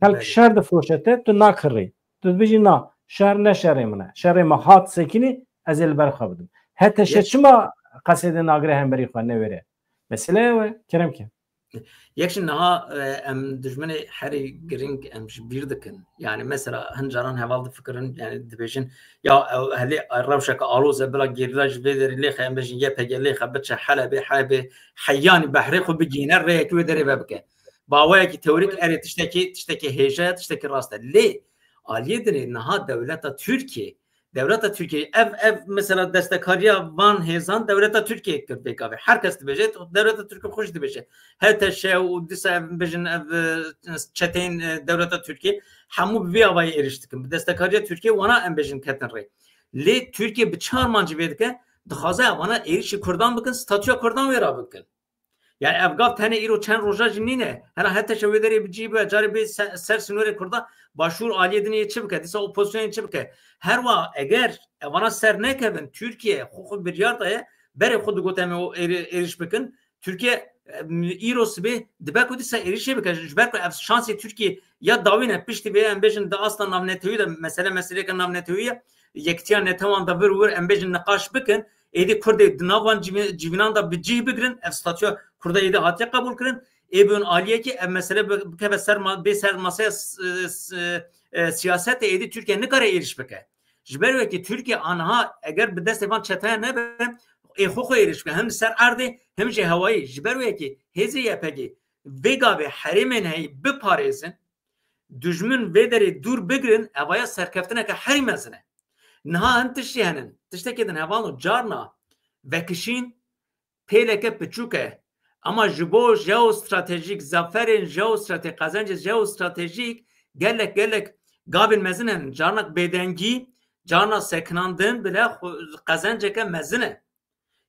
Xelk Belê. şer difiroşe te, tu nakirî. Tu dibêjî na, şer ne şerê min e. Şerê me hat sekinî, ez ê li ber xwe bidim. Hete şe Yek- çima qesedê nagire hemberî xwe newêre? Mesele ew e, kerem ke. Yek ji niha, e, em dijminê herî giring em ji bîr dikin. Yani mesela hin caran heval difikirin, yani dibêjin, ya ew helê rewşeke aloz e, bila gerîla ji vê derê lêxe, em bêjin Y P G lêxe, biçe Helebê, Helebê heyanî behrê xwe bigihîne, rêyekî wê derê vebike. Bi awayekî teorîk erê tiştekî, tiştekî hêje, tiştekî rast e. Lê aliyê dinê niha dewleta Tirkiyê, dewleta Tirkiyê ev, ev mesela destekariya van hêzan dewleta Tirkiyê kir vê gavê. Her kes dibêje, dewleta Tirkiyê xwe jî dibêje. H T Ş û dîsa ev bijin ev, e, çeteyên, e, dewleta Tirkiyê hemû bi vê avayî êrîş dikin. Bi destekariya Tirkiyê wana em bêjin ketin rê. Lê Tirkiye bi çi armancî vê dike? Dixwaze evana êrîşî Kurdan bikin, statûya Kurdan wê ra bikin. Yani ev gav tenê îro çend roja jî nîne. Hera H T Ş wê derê bi cî be, carê bê se-, ser sînorê Kurda, Başûr aliyê dinê çi bike, dîsa opozisyonê çi bike? Her wa eger evana ser nekevin, Tirkiye xwe xwe biryar daye, berê xwe digot em ê o êri-, êrîş bikin. Tirkiye, em, îro sibê dibe ku dîsa êrîşê bike. Ji ber ku ev şansê Tirkiye ya dawî ne, piştî vê em bêjin di asta navnetewî de mesele meseleyeke navnetewî ye. Yekitiya netewan de vir wir em bêjin niqaş bikin. Êdî Kurdê di nav van civî-, civînan de bi cih bigirin, ev statûya Kurda êdî hatiye qebûl kirin. Ê bibin aliyekî ev mesele bi-, bikeve ser ma-, bê ser masaya s-, s-, e, siyasetê êdî Tirkiye nikare êrîş bike. Ji ber wekî Tirkiye aniha eger bi destê van çeteyan nebe, ê xwe xwe êrîş bike. Hem li ser erdê, hem jî hewayî. Ji ber wekî hêzê Y P G vê gavê herêmên heyî biparêzin, dijmin vê derê dûr bigirin, evaya serkeftineke herî mezin e. Niha hin tiştî henin, tiştekê din hevalno carna vekişîn pêleke piçûk e. Ama ji bo jeostratejîk, zaferên jeostratejîk, qezencê jeostratejîk gelek gelek gavên mezin henin. Carnak bêdengî, carna sekinandin bile xwe-, qezenceke mezin e.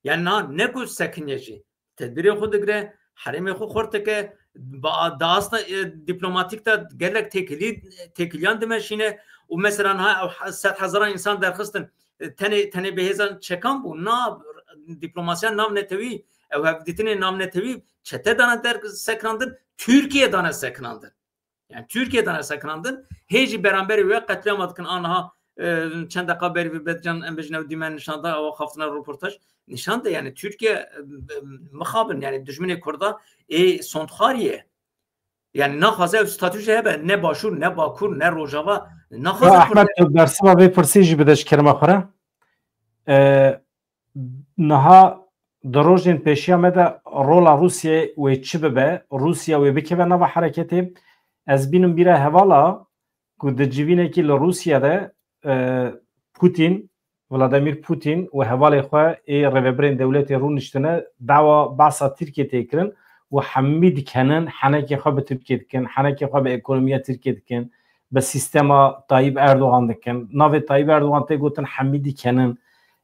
Yani na ne ku sekiniye jî. Tedbirê xwe digire, herêmê xwe xurt dike, ba-, di asta, e, diplomatîk de gelek têkilî-, têkiliyan dimeşîne û mesela niha ew he-, sed hezaran însan derxistin, e, tenê, tenê bi hêzan çekan bû. Na diplomasiya navnetewî, ew hevdîtinê navnetewî çete dana der sekinandin, Tirkiye dane sekinandin. Yani Tirkiye dane sekinandin, hê jî beramberî wê qetlîama dikin. Aniha, e, çend deqa berî vê Bedcan em bêjin ew dîmen nîşan da, ew xaftina roportaj nîşan de, yani Tirkiye, e, e, mixabin, yani dijminê Kurda ê sondxarî ye. Yani naxwaze ew statû jî hebe, ne Başûr, ne Bakur, ne Rojava, naxwaze Ya Kurda. Ehmed, tu bersiva vê pirsê jî bide ji kerema xwe re. E, Niha di rojên pêşiya me de rola Rûsyayê wê çi bibe? Rûsya wê bikeve nava hereketê? Ez bînim bîra hevala ku di civînekî li Rûsya de, e, Putin, Vladimir Putin û hevalê xwe ê rêvebirên dewletê rûniştine, dawa behsa Tirkiyê tê kirin û hemî dikenin, henekê xwe bi Tirkiyê dikin, henekê xwe bi ekonomiya Tirkiyê dikin, bi sîstema Tayyip Erdogan dikin. Navê Tayyip Erdogan tê gotin hemî dikenin.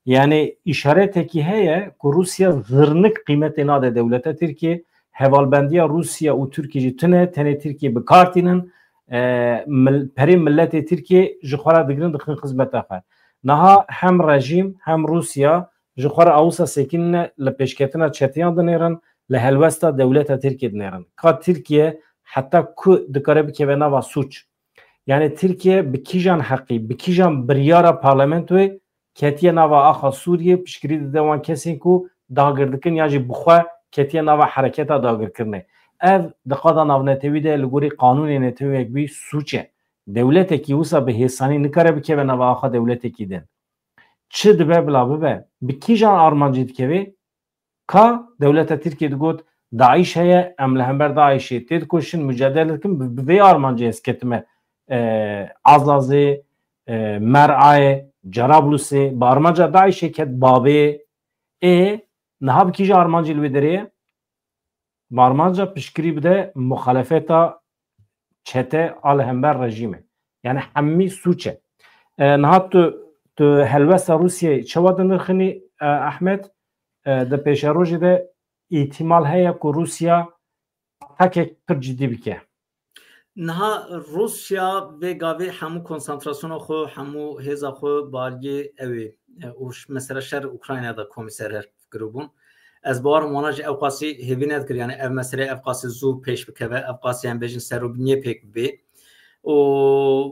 Yani îşaretekî heye ku Rûsya zirnik qîmetê nade dewleta Tirkiyê. Hevalbendiya Rûsya û Tirkiyê jî tune, tenê Tirkiyê bi kar tînin. E, mil-, perê miletê Tirkiyê ji xwe re digirin, dixin xizmeta xwe. Niha hem rejîm hem Rûsya Ji xwe re awisa sekinîne, li pêşketina çeteyan dinêrin, li helwesta dewleta Tirkiyê dinêrin. Ka Tirkiye heta ku dikare bikeve nava sûc? Yani Tirkiye bi kîjan heqî, bi kîjan biryara parlamentoyê ketiye nava axa Sûriyê, piştgirî dide wan kesên ku dagir dikin ya jî bi xwe ketiye nava hereketa dagirkirinê. Ev di qada navnetewî de li gorî qanûnê netewî yekbûyî sûc e. Dewletekî wisa bi hêsanî nikare bikeve nava axa dewletekî din. Çi dibe bila bibe, bi kîjan armancî dikeve? Ka dewleta Tirkiyê digot, DAIŞ heye, em li hember DAIŞê têdikoşin, mucadele dikin, bi, bi vê armancê ez ketime, e, Azazê, e, Mer'ayê, Cerablusê, bi armanca DAIŞê ket Babê. Ê, niha bi kîjan armancî li wê derê ye? Bi armanca piştgirî bide muxalefeta çete a li hember rejîmê. Yani hemî sûc e. E, niha tu, tu helwesta Rûsyayê çawa dinirxinî, e, Ehmed? E, di pêşerojê de îhtimal heye ku Rûsya atakek pir cidî bike. Niha Rûsya vê gavê hemû konsantrasyona xwe, hemû hêza xwe bariyê ew ê, e, û ş-, mesela şer Ukrayna de komî ser hev kiribûn. Ez bawerim wana jî ew qasî hêvî nedikir, yani ev mesele ev qasî zû pêş bikeve, ev qasî em bêjin ser û biniyê pêk bibê. Û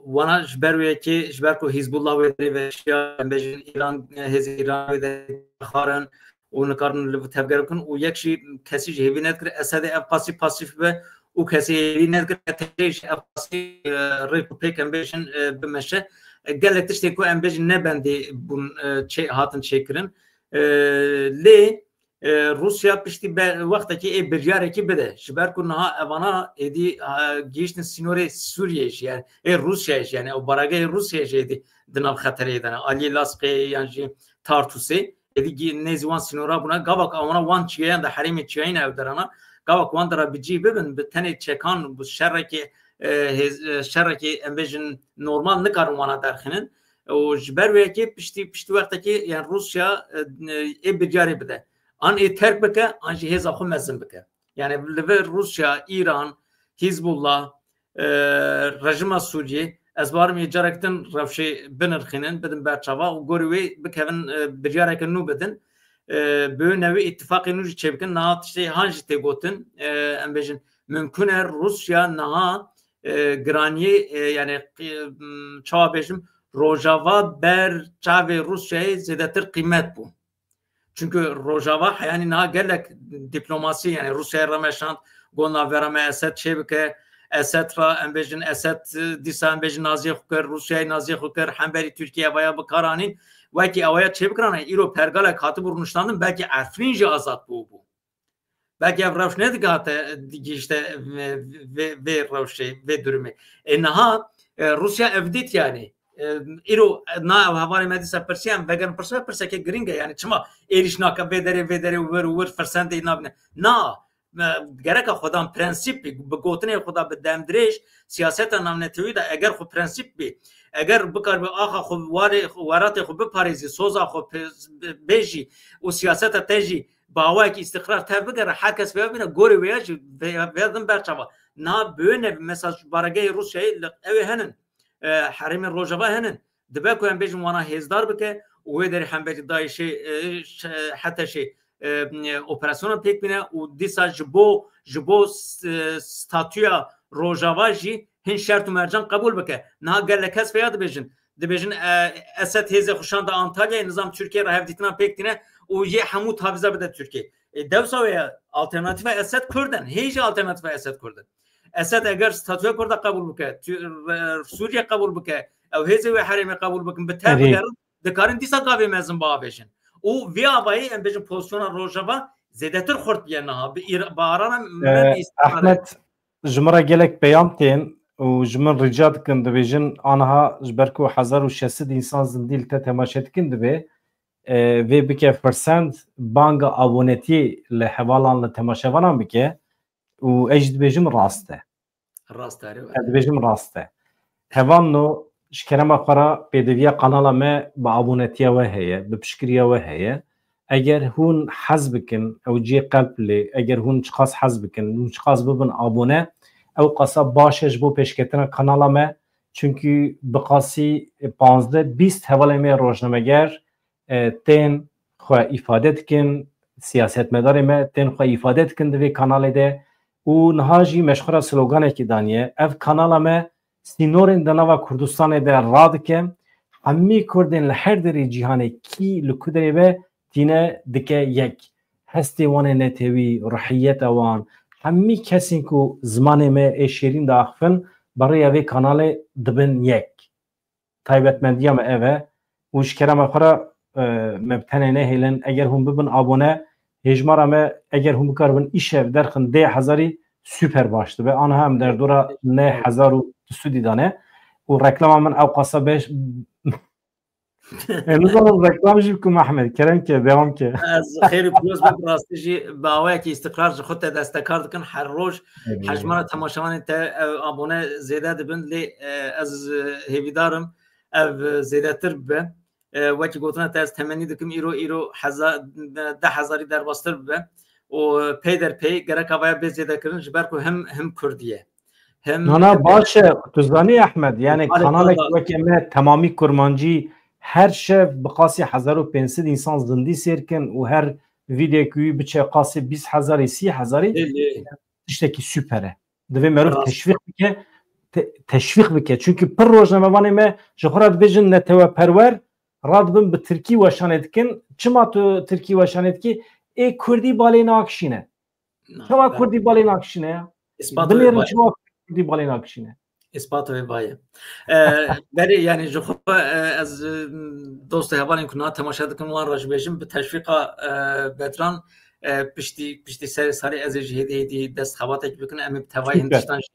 wana ji ber wê yekê, ji ber ku Hîzbullah wê derê veşiya, em bêjin Îran, hêzên Îran wê derê xarin û nikarin li tevger bikin û yek jî kesî jî hêvî nedikir Esedê ev qasî pasîf be û kesî hêvî nedikir E T Ş'ê jî ev qasî, e, rêk û pêk em bêjin, e, bimeşe. E, gelek tiştên ku em bêjin ne bendê bûn, e, çê-, hatin çêkirin. E, lê, e, Rûsya piştî be-, wextekî ê biryarekî bide. Ji ber ku niha evana êdî, e, gihiştin sînorê Sûriyê jî, yani ê Rûsyayê jî, yani ew baragehê Rûsyayê jî êdî di nav xeterê de ne. Aliyê Laskê yan jî Tartusê. Êdî gî-, nêzî wan sînora bûne. Gava ku ewana wan çiyayan de herêmê çiyayî ne ew derana. Gava ku wan dera bi cî bibin, bi tenê çekan, bi şerekê, e, hêz-, e, şerekê em bêjin normal nikarin wana derxînin. Û ji ber wê yekê piştî, piştî wextekê, yani Rûsya, e, e, ê biryarê bide. An ê terk bike, an jî hêza xwe mezin bike. Yani li vir Rûsya, Îran, Hîzbullah, e, rejîma Sûriyê, ez barim yê carek din rewşê binirxînin, bidin ber çava û gorî wê bikevin, e, biryareke nû bidin. E, bi wê newê îtifaqê nû jî çêbikin. Niha tiştê han jî tê gotin, e, em bêjin, mimkun e Rûsya niha, e, giraniyê, e, yani, e, m, çawa bêjim, Rojava ber çavê Rûsyayê zêdetir qîmet bû. Çunku Rojava heyanî niha gelek diplomasî, yani Rûsyayê remeşand, got navbera me Esed çêbike, Esed re em bêjin, Esed, e, dîsa em bêjin naziyê xwe kir, Rûsyayê naziyê xwe kir, hemberî Tirkiyê evaya bi kar anîn, wekî ewaya çêbikirane, îro pergalek hatibû rûniştandin, belkî Efrîn jî azad bûbû. Belkî ev rewş nedigihate, digihişte vê, vê, vê rewşê, vê durumê. Ê niha, e, Rûsya ev dît yani. E, îro, na ev hevalê me dîsa pirsiya, em vegerin pirsa, pirseke girîng e. Yani çima êrîş nake vê derê, vê derê û wir û wir firsendê nabîne? Na, e, gereka xwedan prensîp bî, bi gotinê xwe da bi demdirêj, siyaseta navnetewî de eger xwe prensîp bî, eger bikaribî axa xwe warê, weratê xwe biparêzî, soza xwe pe-, bêjî û siyaseta te jî bi awayekî îstîqrar tev bigere, her kes vêya bîne, gorê wêya jî vê-, vêya din ber çava. Niha bi wê ne, mesela baregehê Rûsyayê li ew ê henin, e, herêmên Rojava henin. Dibe ku em bêjin wana hêzdar bike û wê derê hemberî DAIŞê, e, ş-, HTŞê, e, operasyona pêk bîne û dîsa ji bo, ji bo s-, e, statûya Rojava jî hin şert û mercan qebûl bike. Niha gelek kes vêya dibêjin. Dibêjin, e, Esed hêzê xwe şanda Antalyayê, nizam Tirkiye re hevdîtina pêk tîne û yê hemû taviza bide Tirkiye. E, dewsa wê ye, alternatîfa Esed Kurd in. Hê jî alternatîfa Esed Kurd in. Esed eger statûya Kurda qebûl bike, Tu-, re-, Sûriye qebûl bike, ew hêzê wê herêmê qebûl bikin, bi tev Erê. bigerin, dikarin dîsa gavê mezin biavêjin. Û vî avayî em bêjin pozisyona Rojava zêdetir xurt biye niha. Bi îr-, bi arana E, me bi îstixare. Ehmed, ji min re gelek peyam tên û ji min rica dikin, dibêjin, aniha ji ber ku hezar û şeş sed însan zindî li te temaşe dikin, divê, e, vê bike firsend, banga abonetiyê li hevalan, li temaşevanan bike û ez jî dibêjim rast e. Rast e, erê, Ez dibêjim rast e. Hevalno, ji kerema xwe re pêdiviya kanala me bi abonetiya we heye, bi piştgiriya we heye. Eger hûn hez bikin, ew cihê qelb lê, eger hûn çiqas hez bikin, hûn çiqas bibin abone, ew qasa baş e ji bo pêşketina kanala me. Çunkî bi qasî panzdeh bîst hevalên me rojnameger, e, tên xwe îfade dikin, siyasetmedarê me tên xwe îfade dikin di vê kanalê de û niha jî me ji xwe re sloganekî daniye. Ev kanala me sînorên di nava Kurdistanê de radike. Hemî Kurdên li her derê cîhanê kî li ku derê be tîne dike yek. Hestê wan ê netewî, ruhiyeta wan, hemî kesên ku zimanê me ê şêrîn diaxivin, bi rêya vê kanalê dibin yek. Taybetmendiya me ev e û ji kerema xwe re, e, me bi tenê nehêlin. Eger hûn bibin abone, hêjmara me, eger hûn bikaribin îşev derxin deh hezarî, super baş dibe. Aniha em derdora neh hezar û du sedî de ne û reklama min ewqasa beş. Em nizanin reklam jî bikim Ehmed. Kerem ke, devam ke. Ez xêr û piroz bim, rastî jî bi awayekî îstiqrar ji xwe te destekar dikin. Her roj hejmara temaşevanên te, e, abone zêde dibin, lê, e, ez, e, hêvîdar im ev, e, zêdetir bibe. E, wekî gotina te ez temennî dikim îro, îro heza-, deh hezarî derbastir bibe û peyderpey gereka vaya bê zêdekirin, ji ber ku him, him Kurdî ye. Hem Nana, baş e. Tu zanî Ehmed, yani Hale kanalek hale. Weke me Temamî Kurmancî her şev bi qasî hezar û pênc sed însan zindî sêr kin û her vîdyoyek wî biçe qasî bîst hezarî, sî hezarî, Lê, lê. Tiştekî super e. Divê meriv Rast. Teşvîq bike, te-, teşvîq bike. Çünkü pir rojnamevanê me ji xwe re dibêjin neteweperwer, radibin bi tirkî weşanê dikin. Çima tu tirkî weşanê dikî? Ê kurdî balê nakişîne. Na, Çawa ben kurdî balê nakişîne ya? Îspat Binêrin wê çawa kurdî balê nakişîne. Îspat wê bayê. E, berê, yani ji xwe, e, ez, e, dostê hevalên ku niha temaşe dikin wan re jî bêjim, bi teşvîqa, e, Bedran, e, piştî, piştî serê salê ez ê jî hêdî hêdî dest xebatek bikin, em ê bi tevayî hin Super. Tiştan jî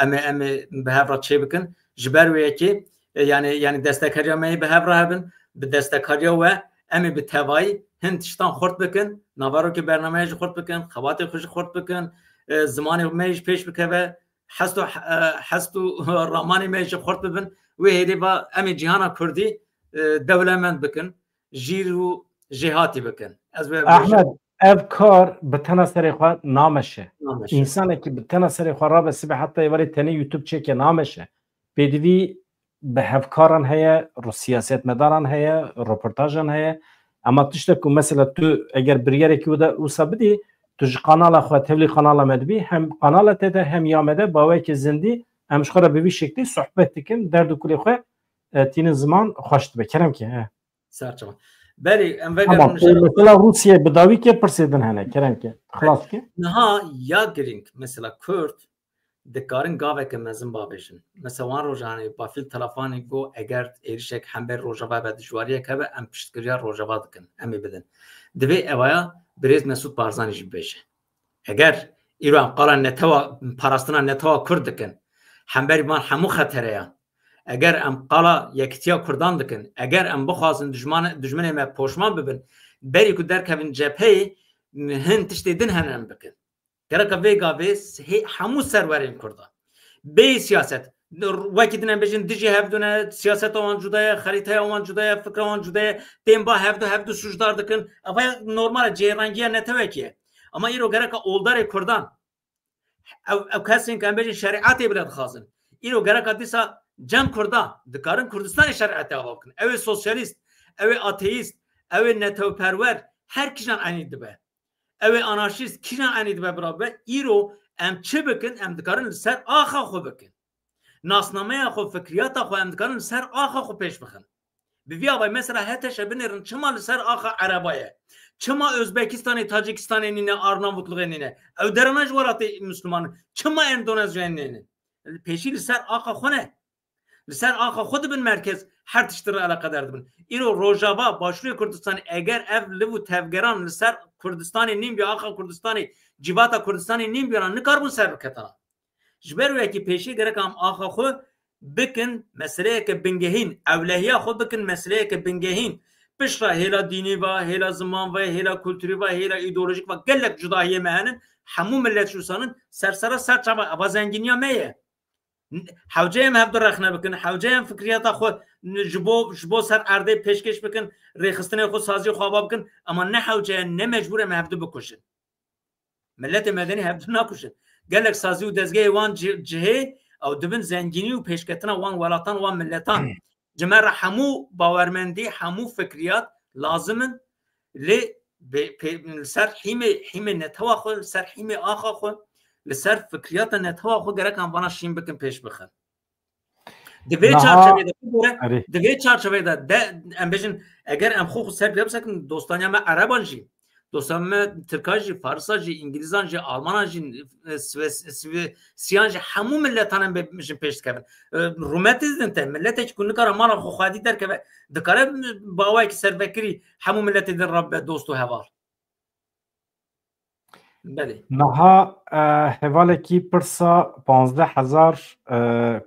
em ê, em ê bi hev re çê bikin. Ji ber wê yekê, e, yani, yani destekariya me yê bi hev re hebin, bi destekariya we em ê bi tevayî hin tiştan xurt bikin, naverokê bernameya jî xurt bikin, xebatê xwe jî xurt bikin, e, zimanê me jî pêş bikeve, hest û, e, hest û ramanê me jî xurt bibin. Wê hêdî va em ê cîhana kurdî, e, dewlemend bikin, jîr û jêhatî bikin. Ez wê bêjim. Ehmed, ev kar bi tena serê xwe nameşe. Nameşe. Însanekî bi tena serê xwe rabe sibê heta êvarê tenê YouTube çêke nameşe. Pêdivî bi hevkaran heye, ro-, siyasetmedaran heye, roportajan heye. Ema tiştek ku mesela tu eger biryarekî wida wisa bidî, tu ji kanala xwe, tevlî kanala me dibî, hem kanala te de hem ya me de baweyekê zindî, em ji xwe re bi vî şeklî sohbet dikin, derd û kulê xwe, e, tînin ziman xweş dibe. Kerem ke, he. Serçava. Berî, em Tamam. vegerin E, mesela Rûsye bi dawî ke pirsê din hene. Kerem ke. Xilas ke. Niha ya girîng, mesela Kurd, dikarin gaveke mezin bavêjin. Mesela wan rojanê Bafîl Telefanî got, eger êrişek hember Rojava be, dijwariyek hebe, em piştgiriya Rojava dikin, em ê bidin. Divê evaya birêz Mesûd Barzanî jî bibêje. Eger îro em qala netewa, parastina netewa Kurd dikin, hemberî van hemû xetereyan, eger em qala yekitiya Kurdan dikin, eger em bixwazin dijman-, dijminê me poşman bibin, berî ku derkevin cepheyê, hin tiştê din hene em bikin. Gereka vê gavê s-, hê-, hemû serwerên Kurda. Bê siyaset. Wekî din em bêjin dijî hevdu ne, siyaseta wan cuda ye, xerîteya wan cuda ye, fikra wan cuda ye. Tên ba hevdu, hevdu sûcdar dikin. Eva normal e, cihêrengiya netewekî ye. Ama îro gereka oldarê Kurdan, ew, ew kesên ku em bêjin şerîetê bile dixwazin. Îro gereka dîsa cem Kurda dikarin Kurdistanê şerîetê ava bikin. Ew ê sosyalîst, ew ê ateîst, ew ê netewperwer, her kîjan enî dibe. Ew ê anarşîst, kîjan enî dibe bira bibe, îro em çi bikin, em dikarin li ser axa xwe bikin. Nasnameya xwe, fikriyata xwe em dikarin li ser axa xwe pêş bixin. Bi vî avayî mesela H T Ş binêrin çima li ser axa Ereba ye? Çima Özbekistanê, Tacikistanê nîne, Arnavutluğê nîne? Ew derana ji welatê Müslüman in. Çima Endonezyayê nînin? Pêşî li ser axa xwe ne. Li ser axa xwe dibin merkez, her tiştî re eleqedar dibin. Îro Rojava, Başûrê Kurdistanê, eger ev liv û tevgeran li ser Kurdistanê nîn biya, axa Kurdistanê, civata Kurdistanê nîn biyana, nikarbûn ser biketana. Ji ber wê yekî pêşî gerek em axa xwe bikin meseleyeke bingehîn, ewlehiya xwe bikin meseleyeke bingehîn. Piştre hêla dînî ve, hêla ziman ve, hêla kulturî ve, hêla îdeolojîk ve gelek cudahiyê me henin. Hemû millet ji wisa nin, ser sera ser çava, eva zengîniya me ye. Hewce em hevdu rexne bikin, hewce em fikriyata xwe ji bo, ji bo ser erdê pêşkêş bikin, rêxistinê xwe, saziyê xwe ava bikin, ama ne hewce ye, ne mecbûr em hevdu bikujin. Milletê medenî hevdu nakujin. Gelek sazî û dezgehê wan ci-, cihê ew dibin zengînî û pêşketina wan welatan, wan miletan. Ji me re hemû bawermendî, hemû fikriyat lazim in. Lê bê-, pê-, li ser hîmê, hîmê netewa xwe, li ser hîmê axa xwe, li ser fikriyata netewa xwe gerek em vana şîn bikin, pêş bixin. Di vê Niha çarçevê de bibore, erê. Di vê çarçevê de, de em bêjin, eger em xwe xwe ser pê bisekin, dostaniya me Ereban jî, dostaniya me Tirkan jî, Farisa jî, Îngilîzan jî, Almanan jî, e, Swe-, Swêsiyan jî, hemû miletan em bêjin pêş dikevin. E, rûmetê din te, miletekî ku nikare mala xwe xwedî derkeve, dikare bi awayekî servekirî hemû miletê din re bibe dost û heval. Belê. Niha, e, hevalekî pirsa panzdeh hezar, e,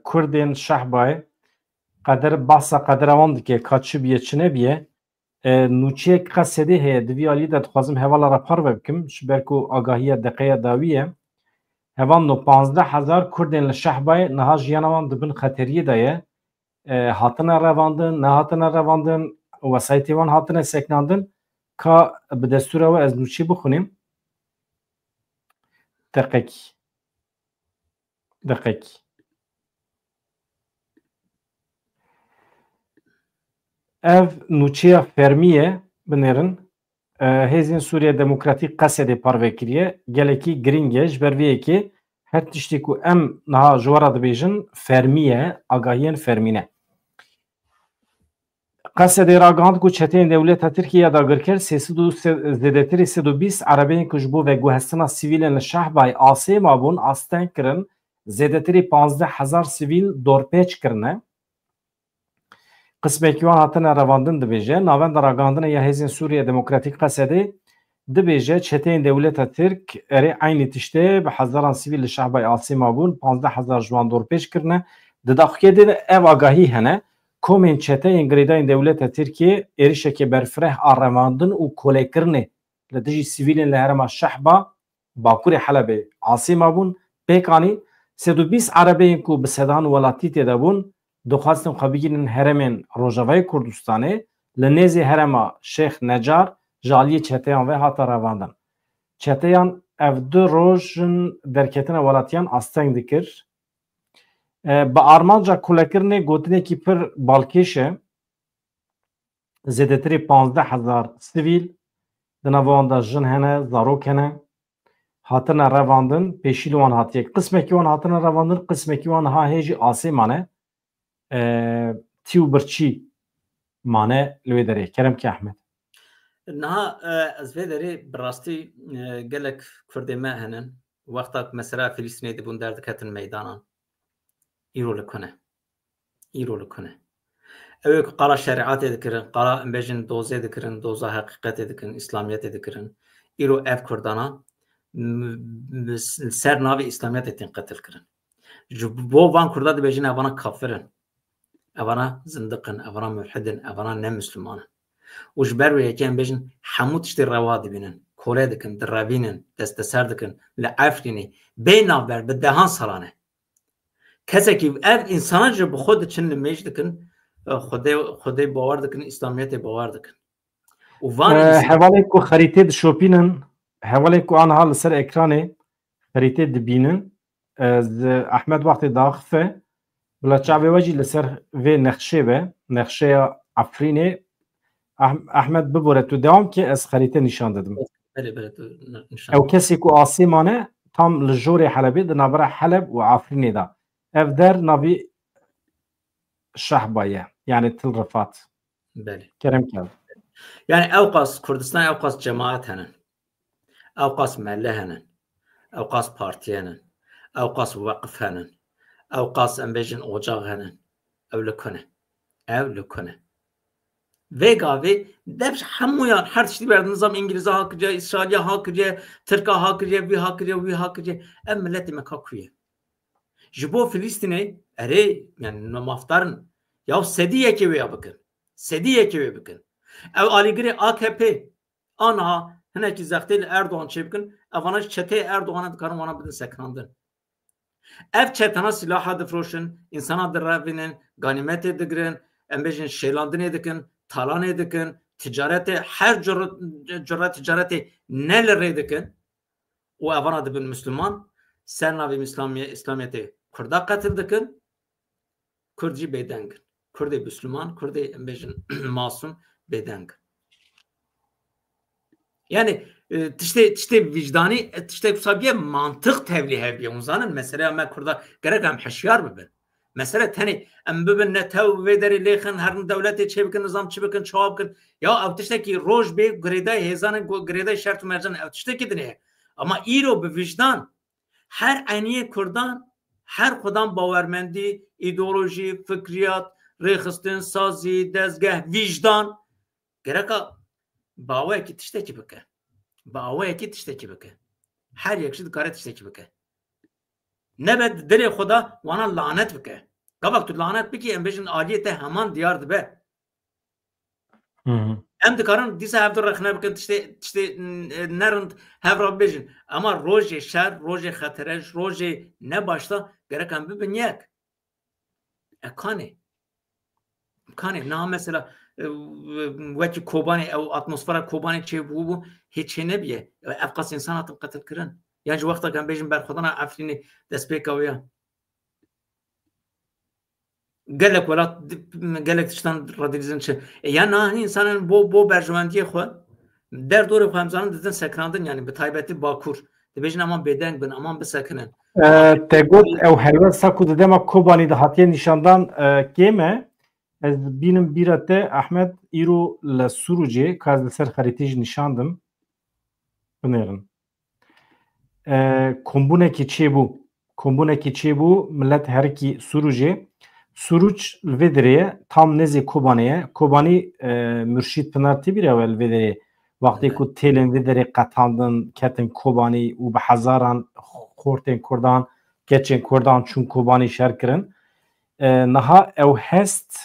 Kurdên Şehbayê, qeder, bahsa qedera wan dike, ka çi biye, çi nebiye. E, nûçeyek Qesedê heye, di vî alî de dixwazim hevala re parve bikim, ji ber ku agahiya deqeya dawî ye. Hevalno, panzdeh hezar Kurdên li Şehbayê niha jiyana wan di bin xeteriyê de ye. E, hatine revandin, nehatine revandin, wesayîtê wan hatine sekinandin. Ka bi destûra we ez nûçê bixwînim. Deqekî. Deqekî. Ev nûçeya fermî ye, binêrin. E, Hêzên Sûriye Demokratîk Qesedê parve kiriye. Gelekî girîng e. Ji ber vê yekê her tiştê ku em niha ji we re dibêjin fermî ye, agahiyên fermî ne. Qesedê ragihand ku çeteyên dewleta Tirkiyê ya dagirker sê sed û se-, zêdetirî sed û bîst erebeyên ku ji bo veguhestina sivîlên li Şehbayê asê mabûn, asteng kirin, zêdetirî panzdeh hezar sivîl dorpêç kirine. Qismekî wan hatine revandin, dibêje. Navenda Ragihandinê ya Hêzên Sûriye Demokratîk Qesedê dibêje, çeteyên dewleta Tirk erê eynî tiştê bi hezaran sivîl li Şehbayê asê mabûn, panzdeh hezar ji wan dorpêç kirine. Di daxuyaniyê de ev agahî hene, komên çeteyên girêdayên dewleta Tirkiyê êrişeke berfireh a revandin û kolekirinê li dijî sivîlên li herêma Şehba, bakurê Helebê asê mabûn, pêk anî. Sed û bîst erebeyên ku bi sedan welatî tê de bûn, dixwastin xwe bigihînin herêmên Rojavayê Kurdistanê, li nêzî herêma Şêx Necar ji aliyê çeteyan ve hate revandin. Çeteyan ev du roj in derketina welatiyan asteng dikir. E, bi armanca kolekirinê gotinekî pir balkêş e. Zêdetirî panzdeh hezar sivîl, di nava wan de jin hene, zarok hene, hatine revandin, pêşî li wan hatiye. Qismekî wan hatine revandin, qismekî wan niha hê jî asê mane. E, tî û birçî mane li wê derê. Kerem ke Ehmed. Niha, e, ez vê derê bi rastî, e, gelek Kurdê me hene. Wexta ku mesela Filistînê dibûn derdiketin meydanan. Îro li ku ne? Îro li ku ne? Ew ê ku qala şerîatê dikirin, qala em bêjin dozê dikirin, doza heqîqetê dikirin, îslamiyetê dikirin. Îro ev Kurdana m-, m-, li ser navê îslamiyetê tên qetil kirin. Ji bo van Kurda dibêjin evana kafir in. Evana zindiq in, evana mulhid in, evana ne Misliman in. Û ji ber wê yekê em bêjin hemû tiştê rewa dibînin, kole dikin, direvînin, desteser dikin, li Efrînê bê navber bi dehan salan e. Kesekî ev însanan ji bi xwe diçin li mêj dikin, e, Xwedê, Xwedê bawer dikin, Îslamiyetê bawer dikin. Û van E, însan- hevalên ku xerîtê dişopînin, hevalên ku aniha li ser ekranê xerîtê dibînin, e, ez, Ehmed wextê daxife, bila çavê we jî li ser vê nexşê be, nexşeya Efrînê. Ahm-, Ehmed, bibore tu dewam ke, ez xerîte nîşan didim. Belê, belê, tu nîşan Ew didî. Kesê ku asê mane, tam li jorê Helebê, di navbera Heleb û Efrînê de. Ev der navî Şehba ye, yani Til Rifat. Belê. Kerem ke. Yani ew qas Kurdistan, ew qas cemaat henin. Ew qas melle henin. Ew qas partî henin. Ew qas weqif henin. Ew qas em bêjin ocax henin. Ew li ku ne? Ew li ku ne? Vê gavê dev ji hemûyan her tiştî berdin. Nizam Îngilîza ha kiriye, Îsraîliya ha kiriye, Tirka ha kiriye, vî ha kiriye, wî ha kiriye. Ev miletê me ka ku ye? Ji bo Filistînê, erê, yani, no mafdarin. Ya sedî yekê wê ya bikin. Sedî yekê wê bikin. Ew alîgirê A K P, aniha hinekî zextê li Erdogan çêbikin, evana ji çeteyê Erdoganê dikarin wana bidin sekinandin. Ev çetena sîlaha difroşin, însana direvînin, ganîmetê digirin, em bêjin şêlandinê dikin, talanê dikin, ticaretê, her cure, cure ticaretê ne li rê dikin. Û evana dibin Misliman, ser navê Îslamiye-, Îslamiyetê Kurda qetil dikin, Kurd jî bêdeng in. Kurdê Misliman, Kurdê, em bêjin, masûm bêdeng in. Yani e, tiştê tiştê vicdanî, e, tiştê kusa biye mantiq tevlî hebiye. Hûn zanin, meseleya me Kurda gerek em hişyar bibin. Mesele tenê em bibin netew vê derê lêxin, herin dewletê çê bikin, nizam çi bikin, çawa bikin. Ya ew tiştekî roj bê girêdayê hêzan e, girêdayê şert û mercan, ew tiştekî din e. Ama îro bi vicdan her eniyê Kurdan, her xudan bawermendî, îdeolojî, fikriyat, rêxistin, sazî, dezgeh, vicdan, gereka bi awayekî tiştekî bike. Bi awayekî tiştekî bike. Her yek jî dikare tiştekî bike. Nebe di dilê xwe de wana lanet bike. Gavak tu lanet bikî, em bêjin aliyê te heman diyar dibe. Hı hı. Em dikarin dîsa hevdu rexne bikin, tiştê, tiştê, n-, nerind hev re bibêjin. Ama rojê şer, rojê xetere, rojê ne başta gerek em bibin yek. E, kanê. Kanê. Niha mesela, e, wekî Kobanê, ew atmosfera Kobanê çêbûbû, hê çênebiye. Ev qas însan hatin qetilkirin. Yan jî wexta em bêjin berxwedana Efrînê destpêka wê ya. Gelek welat, gelek tiştan radikalizm çi. E, ya niha hin insanên bo, bo berjewendiyê xwe, derdorê xwe em zanin didin sekinandin, yani bi taybetî Bakur. Dibêjin aman bêdeng bin, aman bisekinin. E, te got ew helwesta ku di dema Kobanî de hatiye nîşandan, e, kêm e. Ez bînim bîra te, Ahmed, îro li Sûrûcê, ka ez li ser xerîtê jî nîşandim. Binêrin. E, kombûnekî çêbû. Kombûnekî çêbû, milet herikî Sûrûcê. Sûrûc li vê derê ye, tam nêzê Kobanê ye. Kobanî, e, Murşîd Pinar tê bîra we li vê derê, wextê Evet. ku têlên vê derê qetandin, ketin Kobanî û bi hezaran xortên Kurdan, keçên Kurdan çûn Kobanî şer kirin. E, niha ew hest,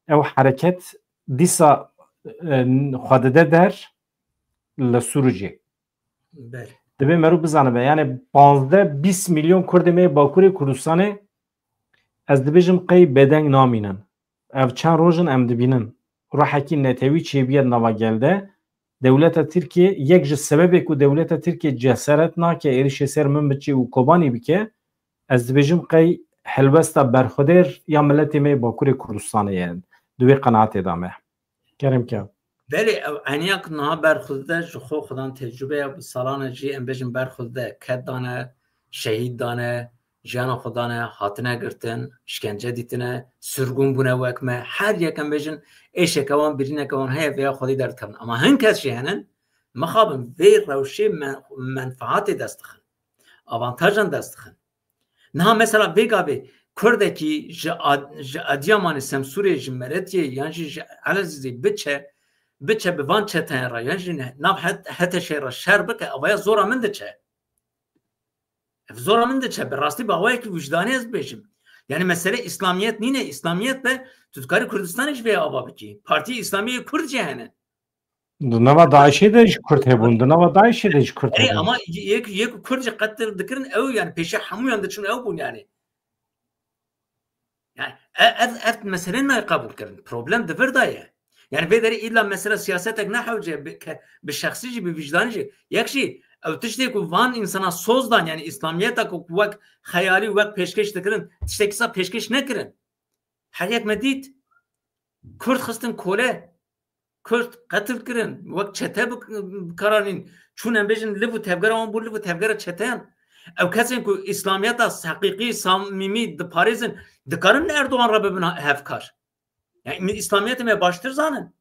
ew hereket dîsa, e, xwe dide der li Sûrûcê. Belê. Divê meriv bizanibe, yani panzdeh bîst milyon Kurdê me yê Bakurê Kurdistanê, ez dibêjim qey bêdeng namînin. Ev çend roj in em dibînin. Ruhekî netewî çêbiye di nava gel de. Dewleta Tirkiye, yek ji sebebê ku dewleta Tirkiye cesaret nake êrişê ser Minbiçê û Kobanî bike, ez dibêjim qey helwesta berxwedêr ya miletê me yê Bakurê Kurdistanê ye. Di wê qenaetê de me. Kerem ke. Belê, ew eniya ku niha berxwedide ji xwe xudan tecrûbeya bi salan e jî em bêjin berxwedide, ket dane, şehîd dane, jiyana xwe dane, hatine girtin, şkence dîtine, sirgûn bûne wek me. Her yek em bêjin êşeke wan, birîneke wan heye, vêya xwedî derdikevin. Ama hin kes jî henin, mixabin vê rewşê men-, menfaatê dest dixin. Avantajan dest dixin. Niha mesela vê gavê Kurdekî ji Ad-, ji Adiyamanê, Semsûrê, ji Meretiyê yan jî ji Elezîzê biçe, biçe bi van çeteyan re, yan jî ne-, nav het-, HTŞ'ê re şer bike, avaya zora min diçe. Ev zora min diçe, bi rastî bi awayekî wijdanî ez bêjim. Yani mesele İslamiyet nîne, İslamiyet be, tu dikarî Kurdistanê ji vê ava bikî. Partiyê İslamiyê Kurd jî hene. Di nava DAIŞ'ê de jî Kurd hebûn, di nava DAIŞ'ê de jî Kurd Erê, hebûn. Ama yek, yek Kurd jî qetil dikirin, ew yani pêşî hemûyan diçûn ew bûn yani. Yani e-, ev, ev mesele nayê qebûl kirin. Problem di vir de ye. Yani vê derê îlla mesela siyasetek nehewce bi, ke-, bi şexsî jî, bi wijdanî jî. Yek jî ew tiştê ku van însana soz dan, yani İslamiyeta ku wek xeyalî, wek pêşkêş dikirin, tiştekî sa pêşkêş nekirin. Her yek me dît. Kurd xistin kole. Kurd qetil kirin, wek çete bi, bi kar anîn. Çûn em bêjin liv û tevgera wan bû liv û tevgera çeteyan. Ew kesên ku îslamiyeta heqîqî, samîmî diparêzin, dikarin Erdogan re bibin hevkar. Yani min îslamiyetê me baştir zanin.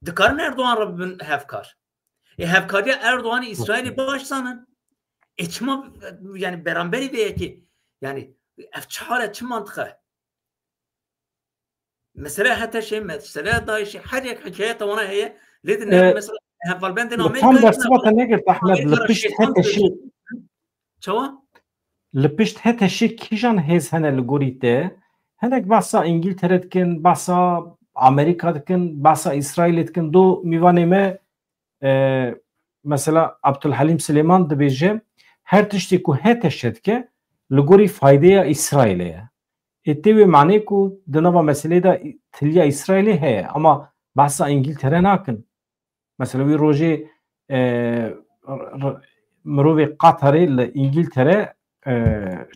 Dikarin Erdogan re bibin hevkar. Ê hevkariya Erdoganî Îsraîlî baş zanin. Ê çima yani beramberî vê yekê? Yani ev çi hal e, çi mantiq e? Mesele HTŞ'ê, mesele DAIŞ'ê, her yek hikayeta wana heye. Lê di E, nêv mesela hevalbendên li Amerîka tam jî bersiva te negirt, Ehmed, li Amerîka re pişt şeytan HTŞ'ê dibêjin. Çawa? Li pişt HTŞ'ê kîjan hêz hene li gorî te? Hinek behsa Îngiltere dikin, behsa Amerîka dikin, behsa Îsraîlê dikin. Do mîvanê me, e, mesela Abdulhelîm Silêman dibêje, her tiştê ku HTŞ dike, li gorî faydeya Îsraîlê ye. Ê tê wê manê ku di nava meselê de tiliya Îsraîlê heye, ama behsa Îngiltere nakin. Mesela wî rojê, e, r-, r-, mirovê Qatarê li Îngiltere, e,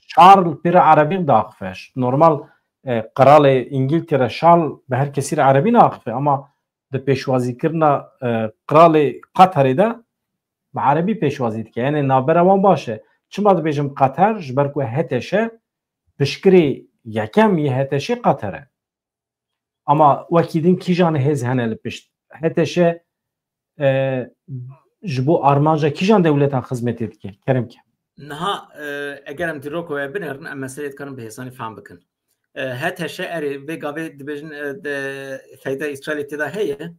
şal pê re erebî diaxife. Normal, e, qiralê Îngiltere şal bi her kesî re erebî naxife, ama pêşwazîkirina, e, qralê Qatarê de bi erebî pêşwazî dike. Yanê navbera wan baş e. Çima dibêjim Qatar? Ji ber ku H T Ş piştgirê yekem yê H T Ş Qatar e. Ama wekî din kîjan hêz hene li pişt? H T Ş, e, ji bo armanca kîjan dewletan xizmetê dike? Kerem ke. Niha, e, eger em dîroko we binêrin, em meseleyê dikarin bi hêsanî fehm bikin. E, H T Ş erê vê gavê dibêjin, e, de feyda Îsraîlê tê de heye.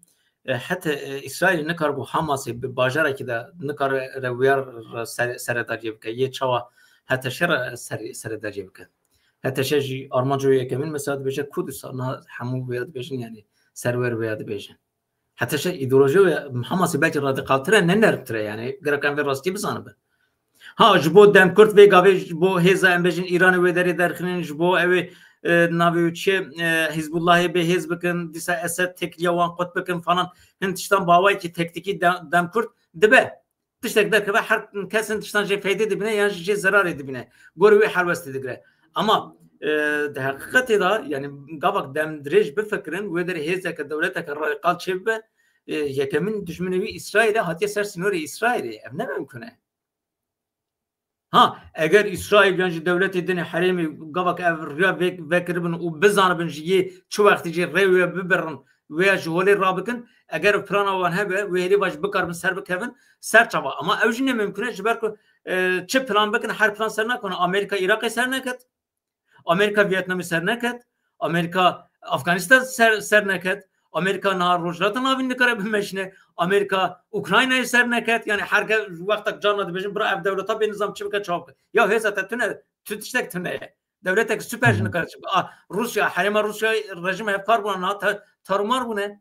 E, heta, e, Îsraîlê nikar ku Hamasê bi bajarekî de nikare rewiyar re ser-, seredariyê bike. Yê çawa H T Ş re ser-, seredariyê bike? H T Ş jî armanco yekemin mesela dibêje Kurdistan, niha hemû vêya dibêjin, yani serwer vêya dibêjin. H T Ş îdeolojiya wê Hamasê belkî radikaltir e, ne nermtir e, yani gerek em vê rastî bizanibin. Ha, ji bo demkurt vê gavê, ji bo hêza em bêjin Îranê wê derê derxînin, ji bo ew ê, e, navê wê çi ye, e, Hizbullahê bê hêz bikin, dîsa Esed têkiliya wan qut bikin falan. Hin tiştan bi awayekî tektîkî dem-, demkurt dibe. Tiştek derkeve her kes hin tiştan jê feydê dibîne yan jî jê zerarê dibîne. Gorî wê helwestê digire. Ama, e, di heqîqetê de, yani gavak demdirêj bifikirin, wê derê hêzeke dewleteke radikal çêbibe, e, yekemin dijminê wî Îsraîl e, hatiye ser sînorê Îsraîlê. Ev ne mimkun e. Ha, eger Îsraîl yan jî dewletê din ê herêmê gavak ev riya vê-, vekiribin û bizanibin ji yê çi wextî jî rê wê bibirin, wê ji holê rabikin, eger plana wan hebe, wê hêlê vaj bikaribin ser bikevin, ser çava. Ama ew jî ne mimkun e, ji ber ku, e, çi plan bikin, her plan ser nakone. Amerîka Iraqê ser neket. Amerîka Vietnamê ser neket, Amerîka Afganistan ser, ser neket, Amerîka niha Rojhilata Navîn nikare bimeşine, Amerîka Ukraynayê ser neket, yani her ke wextek carna dibêjin, bira ev dewleta bê nizam çi bike, çawa bike. Ya hêza te tune, tu tiştek tune ye. Dewletek super jî nikare çi bike. A, Rûsya, herêma Rûsya rejîm hevkar bûne, niha te-, tarumar bûne.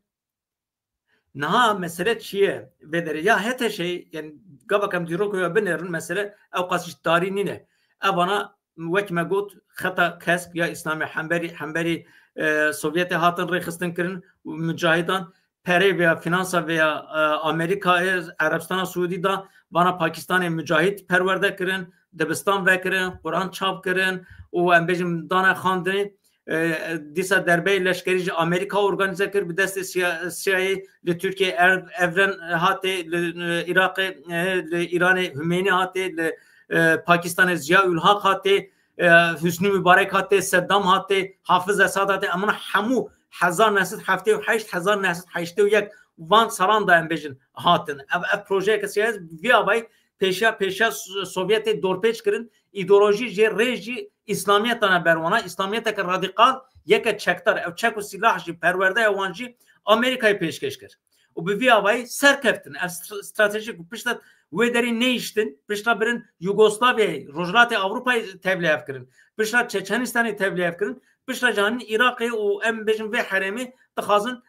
Niha mesele çi ye? Vê derê ya H T Ş'ê, yani gavak em dîroka wê binêrin, mesele ew qas jî tarî nîne. Evana wek me got, xeta kesk ya Îslamê hemberî, hemberî, e, Sovyetê hatin rêxistin kirin û mucahidan perê veya finansa veya, e, Amerîkayê, Erebistana Siûdî da, vana Pakistanê mucahid perwerde kirin, dibistan vekirin, Quran çap kirin û em bêjin dane xandinê. E, dîsa derbeyê leşkerî ji Amerîka organîze kir, bi destê siya-, siyayê li Tirkiyê ev-, Evren hatê, li, e, Iraqê, e, li Îranê Hümeyni hatê, li, e, Pakistanê Ziya Ül Haq hatê, e, Hüsnü Mübarek hatê, Seddam hatê, Hafiz Esad hatê, em hemû hezar neh sed heftê û heşt, hezar neh sed heştê û yek van salan da em bêjin hatin. Ev, ev projeyeke siyasî vî avayî pêşiya, pêşiya Sovyetê dorpêç kirin, îdeolojî jê rê jî Îslamiyetane berwana, Îslamiyeteke radîkal, yeke çekdar. Ew çek û sîlah jî, perwerdeya wan jî Amerîkayê pêşkêş kir. Û bi vî avayî serkeftin. Ev stra-, stratejîk bû. Pişta wê derê neyiştin, pişta birin Yugoslavyayê, Rojhilatê Ewropayê tevlîhev kirin. Pişta Çeçenistanê tevlîhev kirin. Pişta jî hanin Iraqê û em bêjin vê herêmê dixwazin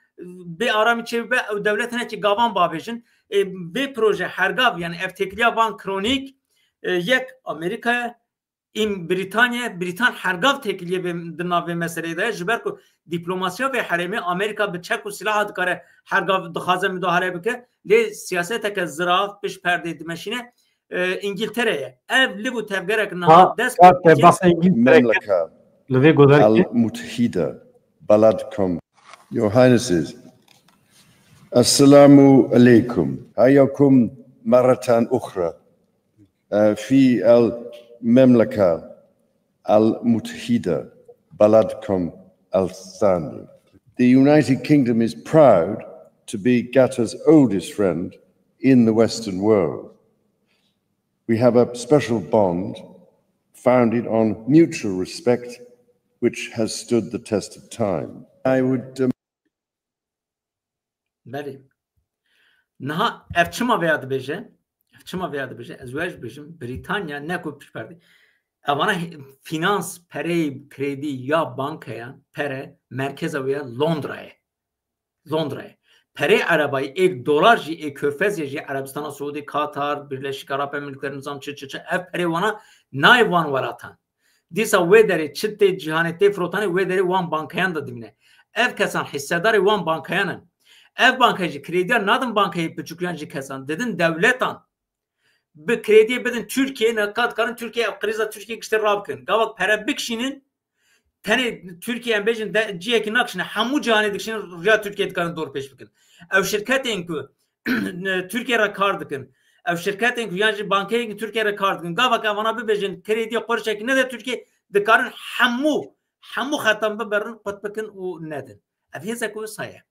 bê aramî çêbibe, ew dewlet hinekî gavan bavêjin. Ê, vê proje hergav, yani ev têkiliya van kronîk, e, yek Amerîka ye, ên Brîtanya, Brîtan hergav têkiliyê vê, di nav vê meseleyê de ye. Ji ber ku diplomasiya vê herêmê Amerîka bi çek û silaha dikare hergav dixwaze mudahale bike, lê siyaseteke zirav pişt perdê dimeşîne, e, Îngiltere ye. Ev liv û tevgerek niha dest pê dikê. Memleka. Li vê godarkê. المتحدة بلدكم. Your Highnesses, السلام عليكم. حياكم مرة أخرى. آه، في المملكة المتحدة بلدكم الثاني. The United Kingdom is proud to be Qatar's oldest friend in the Western world. We have a special bond founded on mutual respect which has stood the test of time. I would, um, Belê. Niha ev çima vêya dibêje? Ev çima vêya dibêje? Ez wê jî bêjim, Brîtanya ne ku piştperdê. Evana he-, finans, pereyê, kredî ya bankeyan, pere, merkeza wê ya Londrayê. Londrayê. Perê erebayî, ê dolar jî, ê körfezê jî, Erebistana Siûdî, Katar, Birleşik Arap Emirlikleri, nizam çi, çi, çi, ev perê wana nayê van welatan. Dîsa wê derê çi tê cîhanê, tê firotanê, wê derê wan bankeyan de dimîne. Ev kesan hissedarê wan bankeyan in. Ev banke jî krediya nadin bankeyê piçûkiyan jî kesan, didin dewletan. Bi krediyê bidin Tirkiyeyê, ne ka dikarin Tirkiye, ev krîza Tirkiye giştê rabikin. Gavak pere bikişînin, tenê Tirkiye em bêjin de, cihekî nakişîne, hemû cîhanê dikişînin, riya Tirkiye dikarin dor pêş bikin. Ew şirketên ku Tirkiye re kar dikin, ev şirketên ku yan jî bankeyên ku Tirkiye re kar dikin, gava ke vana bibêjin krediya qurşekî nede Tirkiye, dikarin hemû, hemû xetan biberin, qut bikin û nedin. Ev hêzek wisa ye.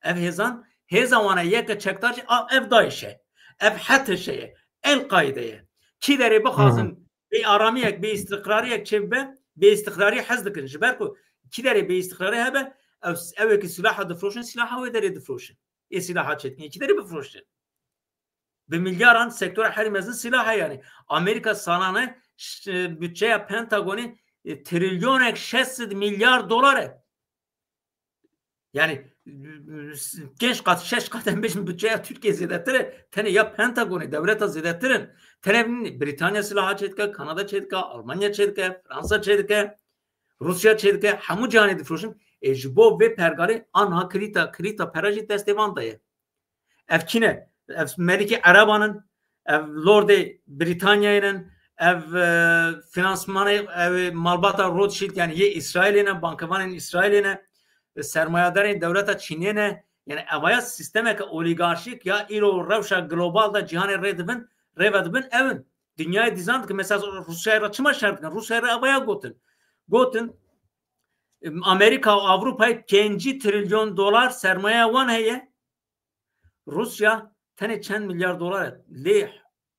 Ev hêzan, hêza wana yeke çekdar jî, a, ev DAIŞ e. Ev HTŞ ye. El-Qaide ye. Kî derê bixwazin bêaramiyek, bêîstiqrariyek çêbibe, bêîstiqrarî hez dikin. Ji ber ku kî derê bêîstiqrarî hebe, ew, ew ê ki silaha difroşin, silaha wê derê difroşin. Ê silaha çêdikin, ê kî derê bifroşin. Bi milyaran sektora herî mezin silah heye yani. Amerîka salane ş-, bütçeya Pentagonê, e, trilyonek şeş sed milyar dolar e. Yani, e, pênc qat, şeş qat em bêjin bütçeya Tirkiye zêdetir e. Tenê ya Pentagonê, dewleta zêdetir in. Tenê Brîtanya silaha çêdike, Kanada çêdike, Almanya çêdike, Fransa çêdike, Rûsya çêdike, hemû cîhanê difroşin. E, ji bo vê pergalê anha krîta, krîta pera jî destê van de ye. Ev kî ne? Ev melikê Ereban in, ev lordê Brîtanyayê ne, ev, e, finansmanê, ev ê malbata Rothschild, yani yê Îsraîlê ne, bankevanên Îsraîlê ne, e, sermayedarên dewleta Çînê ne. Yani evaya sîstemeke olîgarşîk ya îro rewşa global de cîhanê rê dibin, rêve dibin ew in. Dinyayê dîzan dikin, mesela Rûsyayê re çima şer dikin? Rûsyayê re evaya gotin. Gotin, em, Amerîka û Ewropayê pêncî trilyon dolar sermayeya wan heye. Rûsya tenê çend milyar dolar e. Lê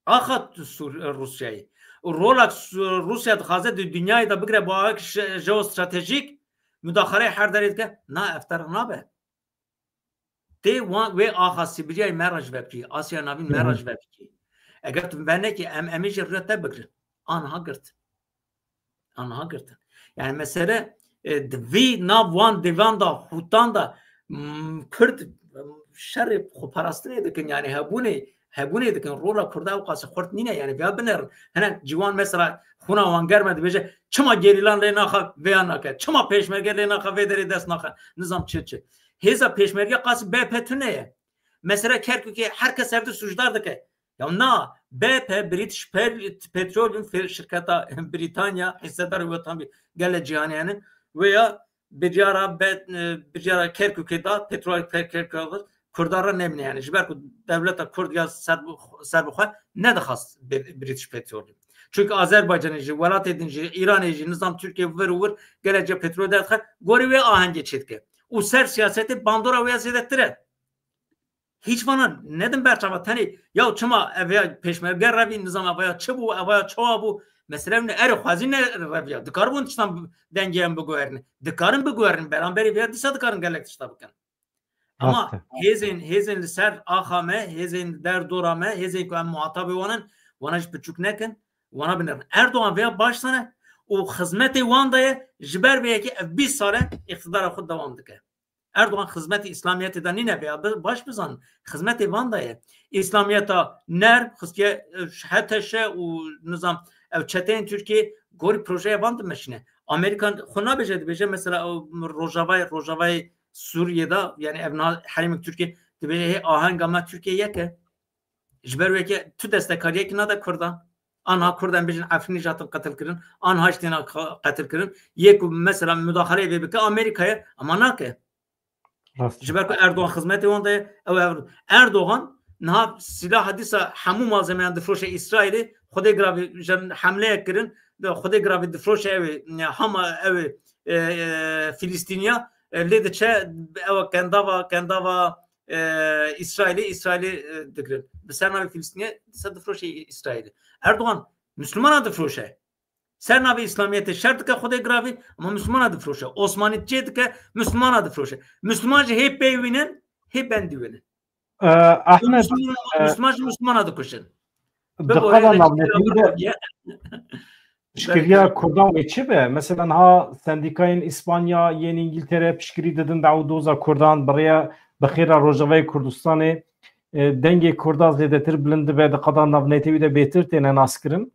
axa tu Sûr-, Rûsyayê. Û rola Su-, Rûsya dixwaze di dinyayê de bigire bo awek je-, jeostratejîk, mudaxaleyê her derê dike. Na, ev te re nabe. Tê wan, wê axa Sîbiryayê me re ji ve bikî, Asya Navîn me re ji ve bikî. Eger tu venekî, em, em ê jî rêya te bigirin. Anha girt. Anha girtin. Yani mesele, e, di vî nav wan dêvan da, hûtan da, m, Kurd, m, şerê xweparastinê dikin, yani hebûnê, hebûnê dikin, rola Kurda ew qasî xurt nîne, yani vêya binerin. Hinek ciwan mesela xwina wan germ e, dibêje, çima gerîlan lê naxe, vêya nake, çima pêşmerge lê naxe, vê derê dest naxe, nizam çi çi. Hêza pêşmerge qasî B P tune ye. Mesela Kerkûkê her kes hevdu sûcdar dike. Ya na, B P, British Pe-, Petroleum, fe-, şirketa Brîtanya, hissedar wê tam gelê cîhanê ne. Wê ya biryara be-, e, biryara Kerkûkê da, petrol Kerkûkê da, Kurdan re nemine yani. Ji ber ku dewleta Kurd ya ser bi-, ser bi xwe nedixwast Be-, British Petroleum. Çünkü Azerbaycanê jî, welatê din jî, Îranê jî, nizam Tirkiye vir û vir gelek ca petrol derdixe, gorî wê ahengê çêdike. Û ser siyasetê bandora wê ya zêdetir e. Hiç vana nedin berçava tenê. Ya çima ev ya pêşmerge revî, nizam ev ya çi bû, ev ya çawa bû? Mesele ne, erê xwezî ne reviya. Dikaribûn tiştan dengê em biguherînin. Dikarin biguherînin, beramberî vêya dîsa dikarin gelek tişta bikin. Ama Rast e. hêzên, hêzên li ser axa me, hêzên derdora me, hêzên ku em muhatabê wan in, wana ji piçûk nekin, wana binerin. Erdogan vêya baş zane û xizmetê wan de ye, ji ber vê yekê ev bîst sal e îqtidara xwe dewam dike. Erdogan xizmetê Îslamiyetê de nîne, vêya bi-, baş bizan, xizmetê van de ye. Îslamiyeta nerm xistiye, e, HTŞ û nizam ew çeteyên Tirkiye gorî projeya van dimeşîne. Amerîka xwe nabêje, dibêje mesela ew Rojavayê, Rojavayê Sûriyê de, yani ev na-, herêmek Tirkiye, dibêje hê ahenga me Tirkiye yek e. Ji ber wê yekê tu destekariyekî nade Kurdan. Anha Kurd em bêjin Efrînî jî hatin qetil kirin, anha jî têna qe-, qetil kirin. Yê ku mesela mudaxaleyê vê bike Amerîka ye, ama nake. Rast. Ji ber ku Erdogan xizmetê wan de ye, ew ev-, Erdogan niha silaha dîsa hemû malzemeyan difroşe Îsraîlê, Xwedê giravî ji hemleyek kirin, de Xwedê giravî difroşe ew ê, Hama, ew ê, e, e, Filistîniya, e, lê diçe ew kendava, kendava, e, Îsraîlê, Îsraîlê, e, digirin. Bi ser navê Filistîniyê dîsa difroşe Îsraîlê. Erdogan Müslümana difroşe. Ser navê Îslamiyetê şer dike Xwedê giravî, ama Müslümana difroşe. Osmanî çê dike, Müslümana difroşe. Müslüman jî hê pey wînin, hê bendî wînin. E, Ahmet, Müslüman, e, Müslüman jî Müslümana dikuşin. Di qada navnetewî de piştgiriya Kurdan wê çi be? Mesela niha sendîkayên Îspanya, yên Îngiltere piştgirî didin daw doza Kurdan, bi rêya, bi xêra Rojavayê Kurdistanê, e, dengê Kurda zêdetir bilind dibe, di qada navnetewî de bêtir têne naskirin.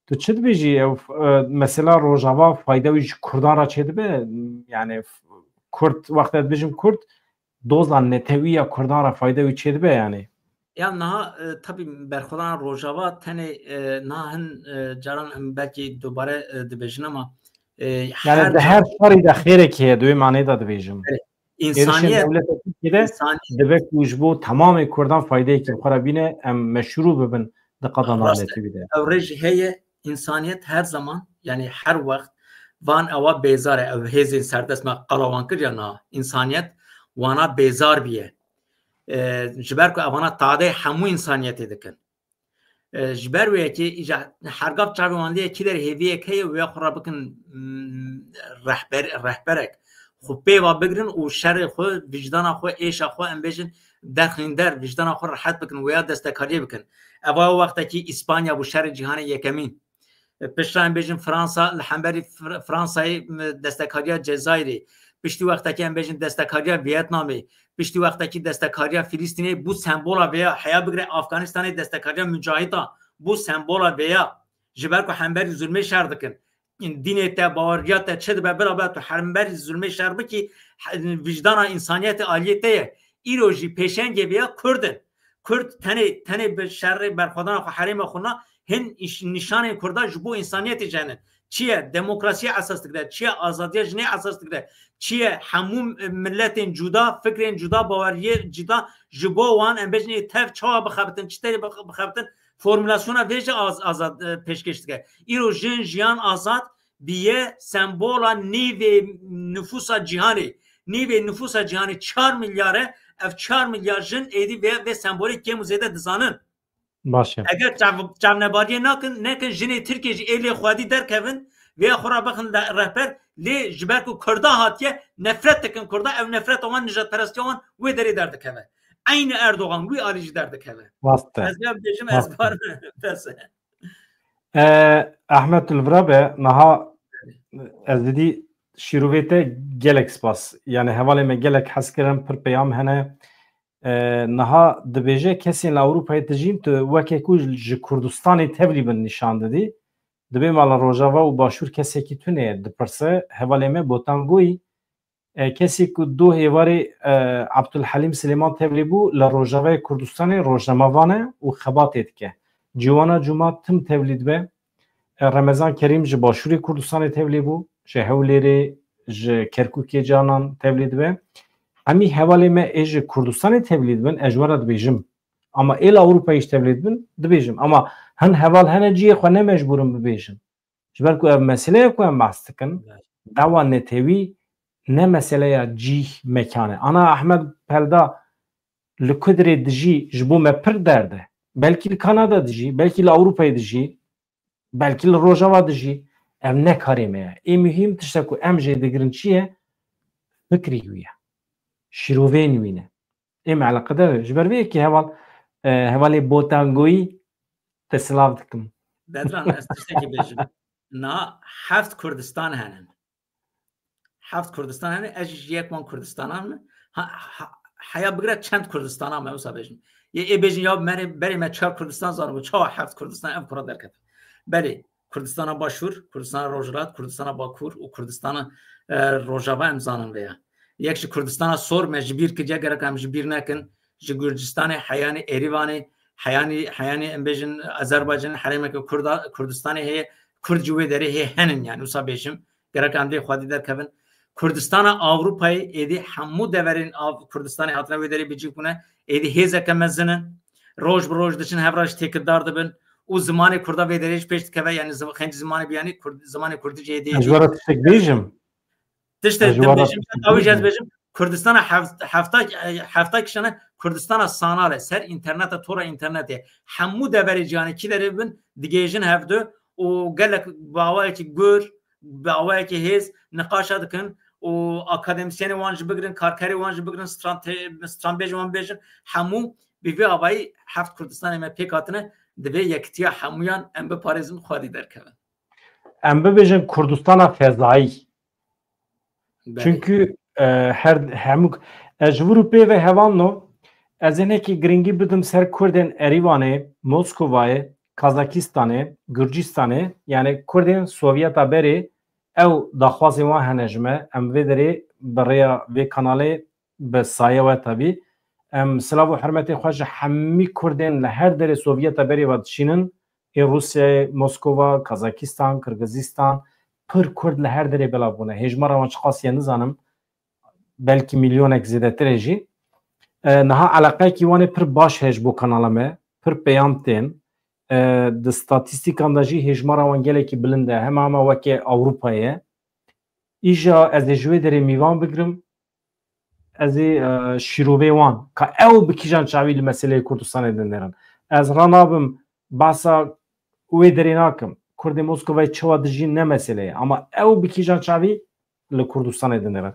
Tu çi dibêjî? Ew, e, mesela Rojava fayda wî ji Kurdan re çêdibe? Yani f-, Kurd, wexta dibêjim Kurd, doza netewî ya Kurdan re fayda wî çêdibe yani? Ya niha, e, tabî berxwedana Rojava tenê, e, niha hin, e, caran em belkî dubare, e, dibêjin ama, e, Yani her di car- her şerî de xêrekê heye, di wê manê de dibêjim. Evet. Êrişên dewleta Tirkiyê de dibe ku ji bo temamê Kurdan faydeyekî bi xwe re bîne, em meşrû bibin di qada navnetewî de. Ew rê jî heye, însaniyet her zaman, yanî her wext van ewa bêzar e, ew hêzên serdest me qala wan kir ya na, însaniyet wana bêzar biye. E, ji ber ku evana tadê hemû însaniyetê dikin. E, ji ber wê yekê îca hergav çavê wan lê kî der hêviyek heye û ya xwe re bikin, mm, rehber, rehberek. Xwe pê ve bigrin û şerê xwe, vijdana xwe, êşa xwe em bêjin derxîn der, vijdana xwe rehet bikin, wêya destekariyê bikin. Eva wextekî Îspanya bû şerê cîhanê yekemîn. E, piştre em bêjin Fransa, li hemberî Fr-, Fransayê, m, destekariya Cezayirê. Piştî wextekî em bêjin destekariya Vietnamê. Piştî wextekî destekariya Filistînê bû sembola vêya. Heya bigire Afganistanê destekariya Mucahîda bû sembola vêya. Ji ber ku hemberî zulmê şer dikin. Dînê te, baweriya te çi dibe, bira be tu hemberî zulmê şer bikî, he-, vijdana însaniyetê aliyê te ye. Îro jî pêşengê vêya Kurd in. Kurd tenê, tenê bi şerê berxwedana xwe herêma xwe na, hin iş-, nîşanên Kurda ji bo însaniyetê jî hene. Çi ye demokrasiya esas digre, çi ye azadiya jinê esas digre, çi ye hemû, e, miletên cuda, fikrên cuda, baweriyê cuda, ji bo wan em bêjin ê tev çawa bixebitin, çi tevî bix-, bixebitin, formulasyona vê jî az-, azad, e, pêşkêş dike. Îro jin, jiyan, azad biye sembola nîvê nifûsa cîhanê. Nîvê nifûsa cîhanê çar milyar e, ev çar milyar jin êdî vê, vê sembolê kêm û zêde dizanin. Baş e. Eger çav-, çavnebariyê nakin, nekin jinê Tirkiyê jî ê lê xwedî derkevin, vêya xwe re bixin le-, rehber, lê ji ber ku Kurda hatiye, nefret dikin Kurda, ev nefreta wan, nijadperestiya wan wê derê derdikeve. Eynî Erdogan wî alî jî derdikeve. Rast e. Ez vê bêjim, ez bar bes e. E, Ehmed, tu li vira be, niha ez didî şîrovê te gelek spas. Yani hevalê me gelek hez kirin, pir peyam hene. E, niha dibêje kesên li Ewropayê dijîn, tu weke ku ji Kurdistanê tevlî bin nîşan didî. Dibê me li Rojava û Başûr kesekî tune dipirse, hevalê me Botangoyî, e, kesê ku du hêvarê, e, Abdulhelîm Silêman tevlî bû, li Rojavayê Kurdistanê rojnamevan e û xebatê dike. Ciwana Cuma tim tevlî dibe. E, Remezan Kerîm ji Başûrê Kurdistanê tevlî bû, ji Hewlêrê, ji Kerkûkê canan tevlî dibe. Hemî hevalê me ê ji Kurdistanê tevlî dibin, ez ji we re dibêjim. Ama ê li Ewropayê jî tevlî dibin, dibêjim. Ama hin heval hene cihê xwe ne mecbûr in bibêjin. Ji ber ku ev meseleya ku em behs dikin, dawa netewî ne meseleya cîh, mekan e. Ana Ehmed Pelda li ku dirê dijî ji bo me pir derd e. Belkî li Kanada dijî, belkî li Ewropayê dijî, belkî li Rojava dijî. Ev ne karê me ye. Ê muhîm tişta ku em jê digirin çi ye? Fikrî wî ye. Şîrovên wî ne. Ê me eleqedar e. Ji ber vê yekê heval, e, hevalê Botangoyî te silav dikim. Bedran, ez tiştekî bêjim. Na heft Kurdistan hene. Heft Kurdistan hene. Ez jî ji yek wan Kurdistanan me. Ha, ha, heya bigire çend Kurdistana me wisa bêjim. Yê ê bêjin ya merê, berê me çar Kurdistan zanibû. Çawa heft Kurdistan ev kura derkete? Belê, Kurdistana Başûr, Kurdistana Rojhilat, Kurdistana Bakur û Kurdistana, e, Rojava em zanin vêya. Yek ji Kurdistana Sor me ji bîr kiriye, gerek em ji bîr nekin. Ji Gurcistanê, heyanî Êrîvanê, heyanî, heyanî em bêjin Azerbaycanê, herêmeke Kurda, Kurdistanê heye, Kurd ji wê derê hê henin, yani wisa bêjim. Gerek em dê xwedî derkevin. Kurdistana Ewropayê êdî hemû deverên av Kurdistanê hatine wê derê bi cî bûne. Êdî hêzeke mezin in. Roj bi roj diçin hev re jî têkildar dibin. Û zimanê Kurda vê derê jî pêş dikeve. Yani zim-, xencî zimanê biyanî Kurd, zimanê Kurdî jî êdî. Ez ji we re tiştek bêjim. Tiştê Ez ji we re dibêjim, tiştek ew jî ez bêjim. Bêjim. Kurdistana heft-, hefta, hefta kişane Kurdistana sanal e. Ser înterneta, tora înternetê. Hemû deverê cîhanê kî derê bin, digêjin hevdu û gelek bi awayekî gur, bi awayekî hêz niqaşa dikin û akademîsyenê wan jî bigirin, karkerê wan jî bigirin, strante-, stranbêjê wan bêjin, hemû bi vî avayî heft Kurdistanê me pêk hatine, divê yekitiya hemûyan em biparêzin, xwedî derkevin. Em bibêjin Kurdistana fezayî. Belê. Çünkü, e, her, hemû, ez ji vir û pê ve hevalno, ez ê hinekî giringî bidim ser Kurdên Erîvanê, Moskovayê, Kazakistanê, Gurcistanê, yani Kurdên Sovyeta berê, ew daxwazê wan hene ji me, em vê derê bi rêya vê kanalê bi saye we tabî. Em silav û hurmetê xwe ji hemî Kurdên li her derê Sovyeta berê ve dişînin. Ê Rûsyayê, Moskova, Kazakistan, Kirgizistan, pir Kurd li her derê belav bûne. Hêjmara wan çiqas ye nizanim. belkî milyonek zêdetir e jî. E, niha eleqeyekî wan ê pir baş heye ji bo kanala me, pir peyam tên. E, di statîstîkan de jî hêjmara wan gelekî bilind e, hema hema weke Ewropayê ye. Îja ez ê ji wê derê mîvan bigirim, ez ê, e, şîrovê wan, ka ew bi kîjan çavî li meseleyê Kurdistanê dinêrin. Ez ranabim, behsa wê derê nakim. Kurdê Moskovayê çawa dijîn ne mesele ye. Ama ew bi kîjan çavî li Kurdistanê dinêrin.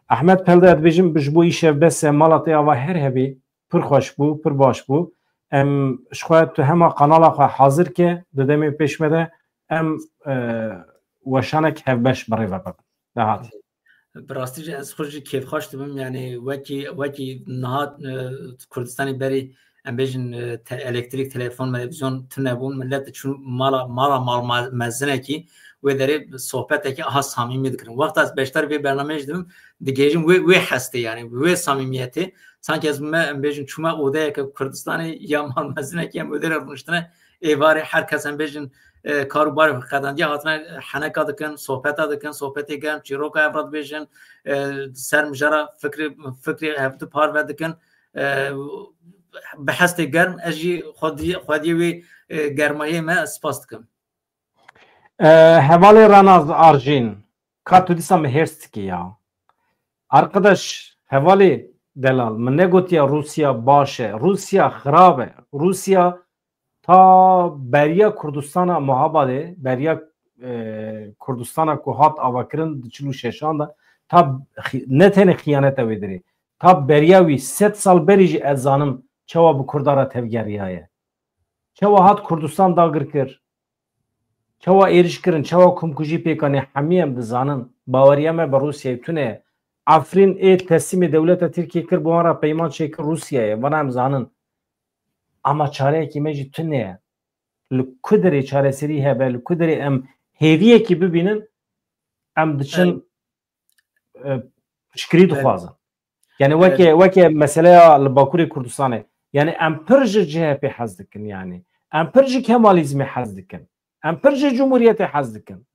Ahmet Pelde, ez dibêjim, ji bo îşev bes e, mala te ava her hebî, pir xweş bû, pir baş bû. Em ji xwe tu hema kanala xwe hazir ke, di demê pêş me de em, e, weşanek hevbeş bi rê ve bibin. Dahat. Bi rastî jî ez xwe jî kêfxweş dibim, yani wekî, wekî niha, e, Kurdistanê berî em bêjin, e, te-, elektrîk, telefon, televîzyon tune bûn, millet diçûn mala, mala mal me-, mezinekî, wê derê sohbetekî aha samîmî dikirin. Wexta ez beşdar vê bernameyê jî dibim, digihêjim wê, wê hestê, yani wê samîmiyetê. Sanki ez me, em bêjin çûme odeyeke Kurdistanê ya mal mezinekî em odê re rûniştine êvarê her kes em bêjin, e, kar û barê xwe qedandiye hatine heneka dikin, sohbeta dikin, sohbetê germ, çîroka hev re dibêjin, e, ser mijara fikrê, fikrê hevdu parve dikin, e, bi hestê germ. Ez jî xwediyê, xwediyê wê, e, germayê me spas dikim. E, hevalê Ranaz Arjîn, ka tu dîsa min hêrs dikî ya. Arkadaş, hevalê delal, min negotiya Rûsya baş e, Rûsya xirab e. Rûsya ta beriya Kurdistana Muhabadê, beriya, e, Kurdistana ku hat avakirin di çil û şeşan de, ta xi-, ne tenê xiyaneta wê dirê, ta beriya wî sed sal berî jî ez zanim çawa bi Kurda re tevgeriyaye. Çawa hat Kurdistan dagir kir, çawa êriş kirin, çawa komkujî pêk anî, hemî em dizanin. Baweriya me bi Rûsyayê tune ye. Efrîn ê teslîmê dewleta Tirkiyê kir, bi wan re peyman çêkir Rûsyayê. Vana em zanin. Ama çareyekî me jî tune ye. Li ku derê çareserî hebe, li ku derê em hêviyekî bibînin, em diçin, e, piştgirî dixwazin. Yani weke, weke meseleya li Bakurê Kurdistanê. Yani em pir ji C H P hez dikin yani. Em pir ji Kemalîzmê hez dikin. Em pir ji Cumhuriyetê hez dikin.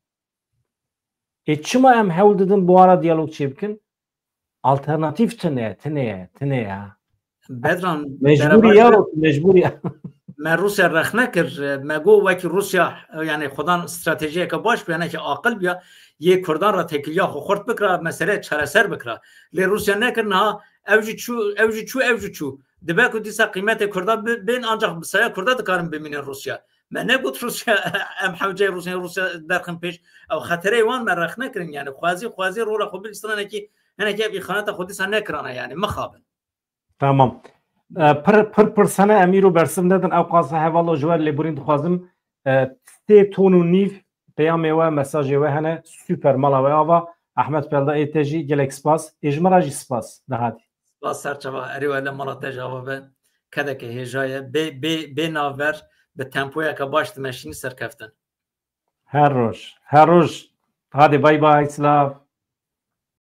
Ê çima em hewl didin bi wan re diyalog çêbikin? Alternatîf tune ye, tune ye, tune ye. Bedran, mecbûrî ya, mecbûrî ya. Me Rûsya rexne kir, me got wekî Rûsya, yani xudan stratejiyeke baş bû, yanekî aqil bûya, yê Kurdan re têkiliya xwe xurt bikira, mesele çareser bikira. Lê Rûsya nekir, niha ew jî çû, ew jî çû, ew jî çû. Dibe ku dîsa qîmetê Kurdan bi-, bên, ancak bi saya Kurda dikarin bimînin Rûsya. Me negot Rûsya, em hewceyê Rûsya, Rûsya derxin pêş. Ew xetereyê wan me rex nekirin, yani xwezî, xwezî rola xwe bigihîstin hinekî, hinekî ev îxaneta xwe dîsa nekirane, yani mixabin. Tamam. E, pir, pir pirsene em îro bersiv nedin, ew qasa hevala ji we lêborîn dixwazim. E, sê ton û nîv peyamê we, mesajê we hene. Super, mala we ava. Ahmet Pelda, ê te jî gelek spas. Ê ji me re jî spas. Dahatî. Spas serçava. Erê we le mala te jî ava be. Kedeke hêja ye. Bê, bê, bê navber, bi tempoyeke baş dimeşînî, serkeftin. Her roj. Her roj. Hadi bay bay, silav.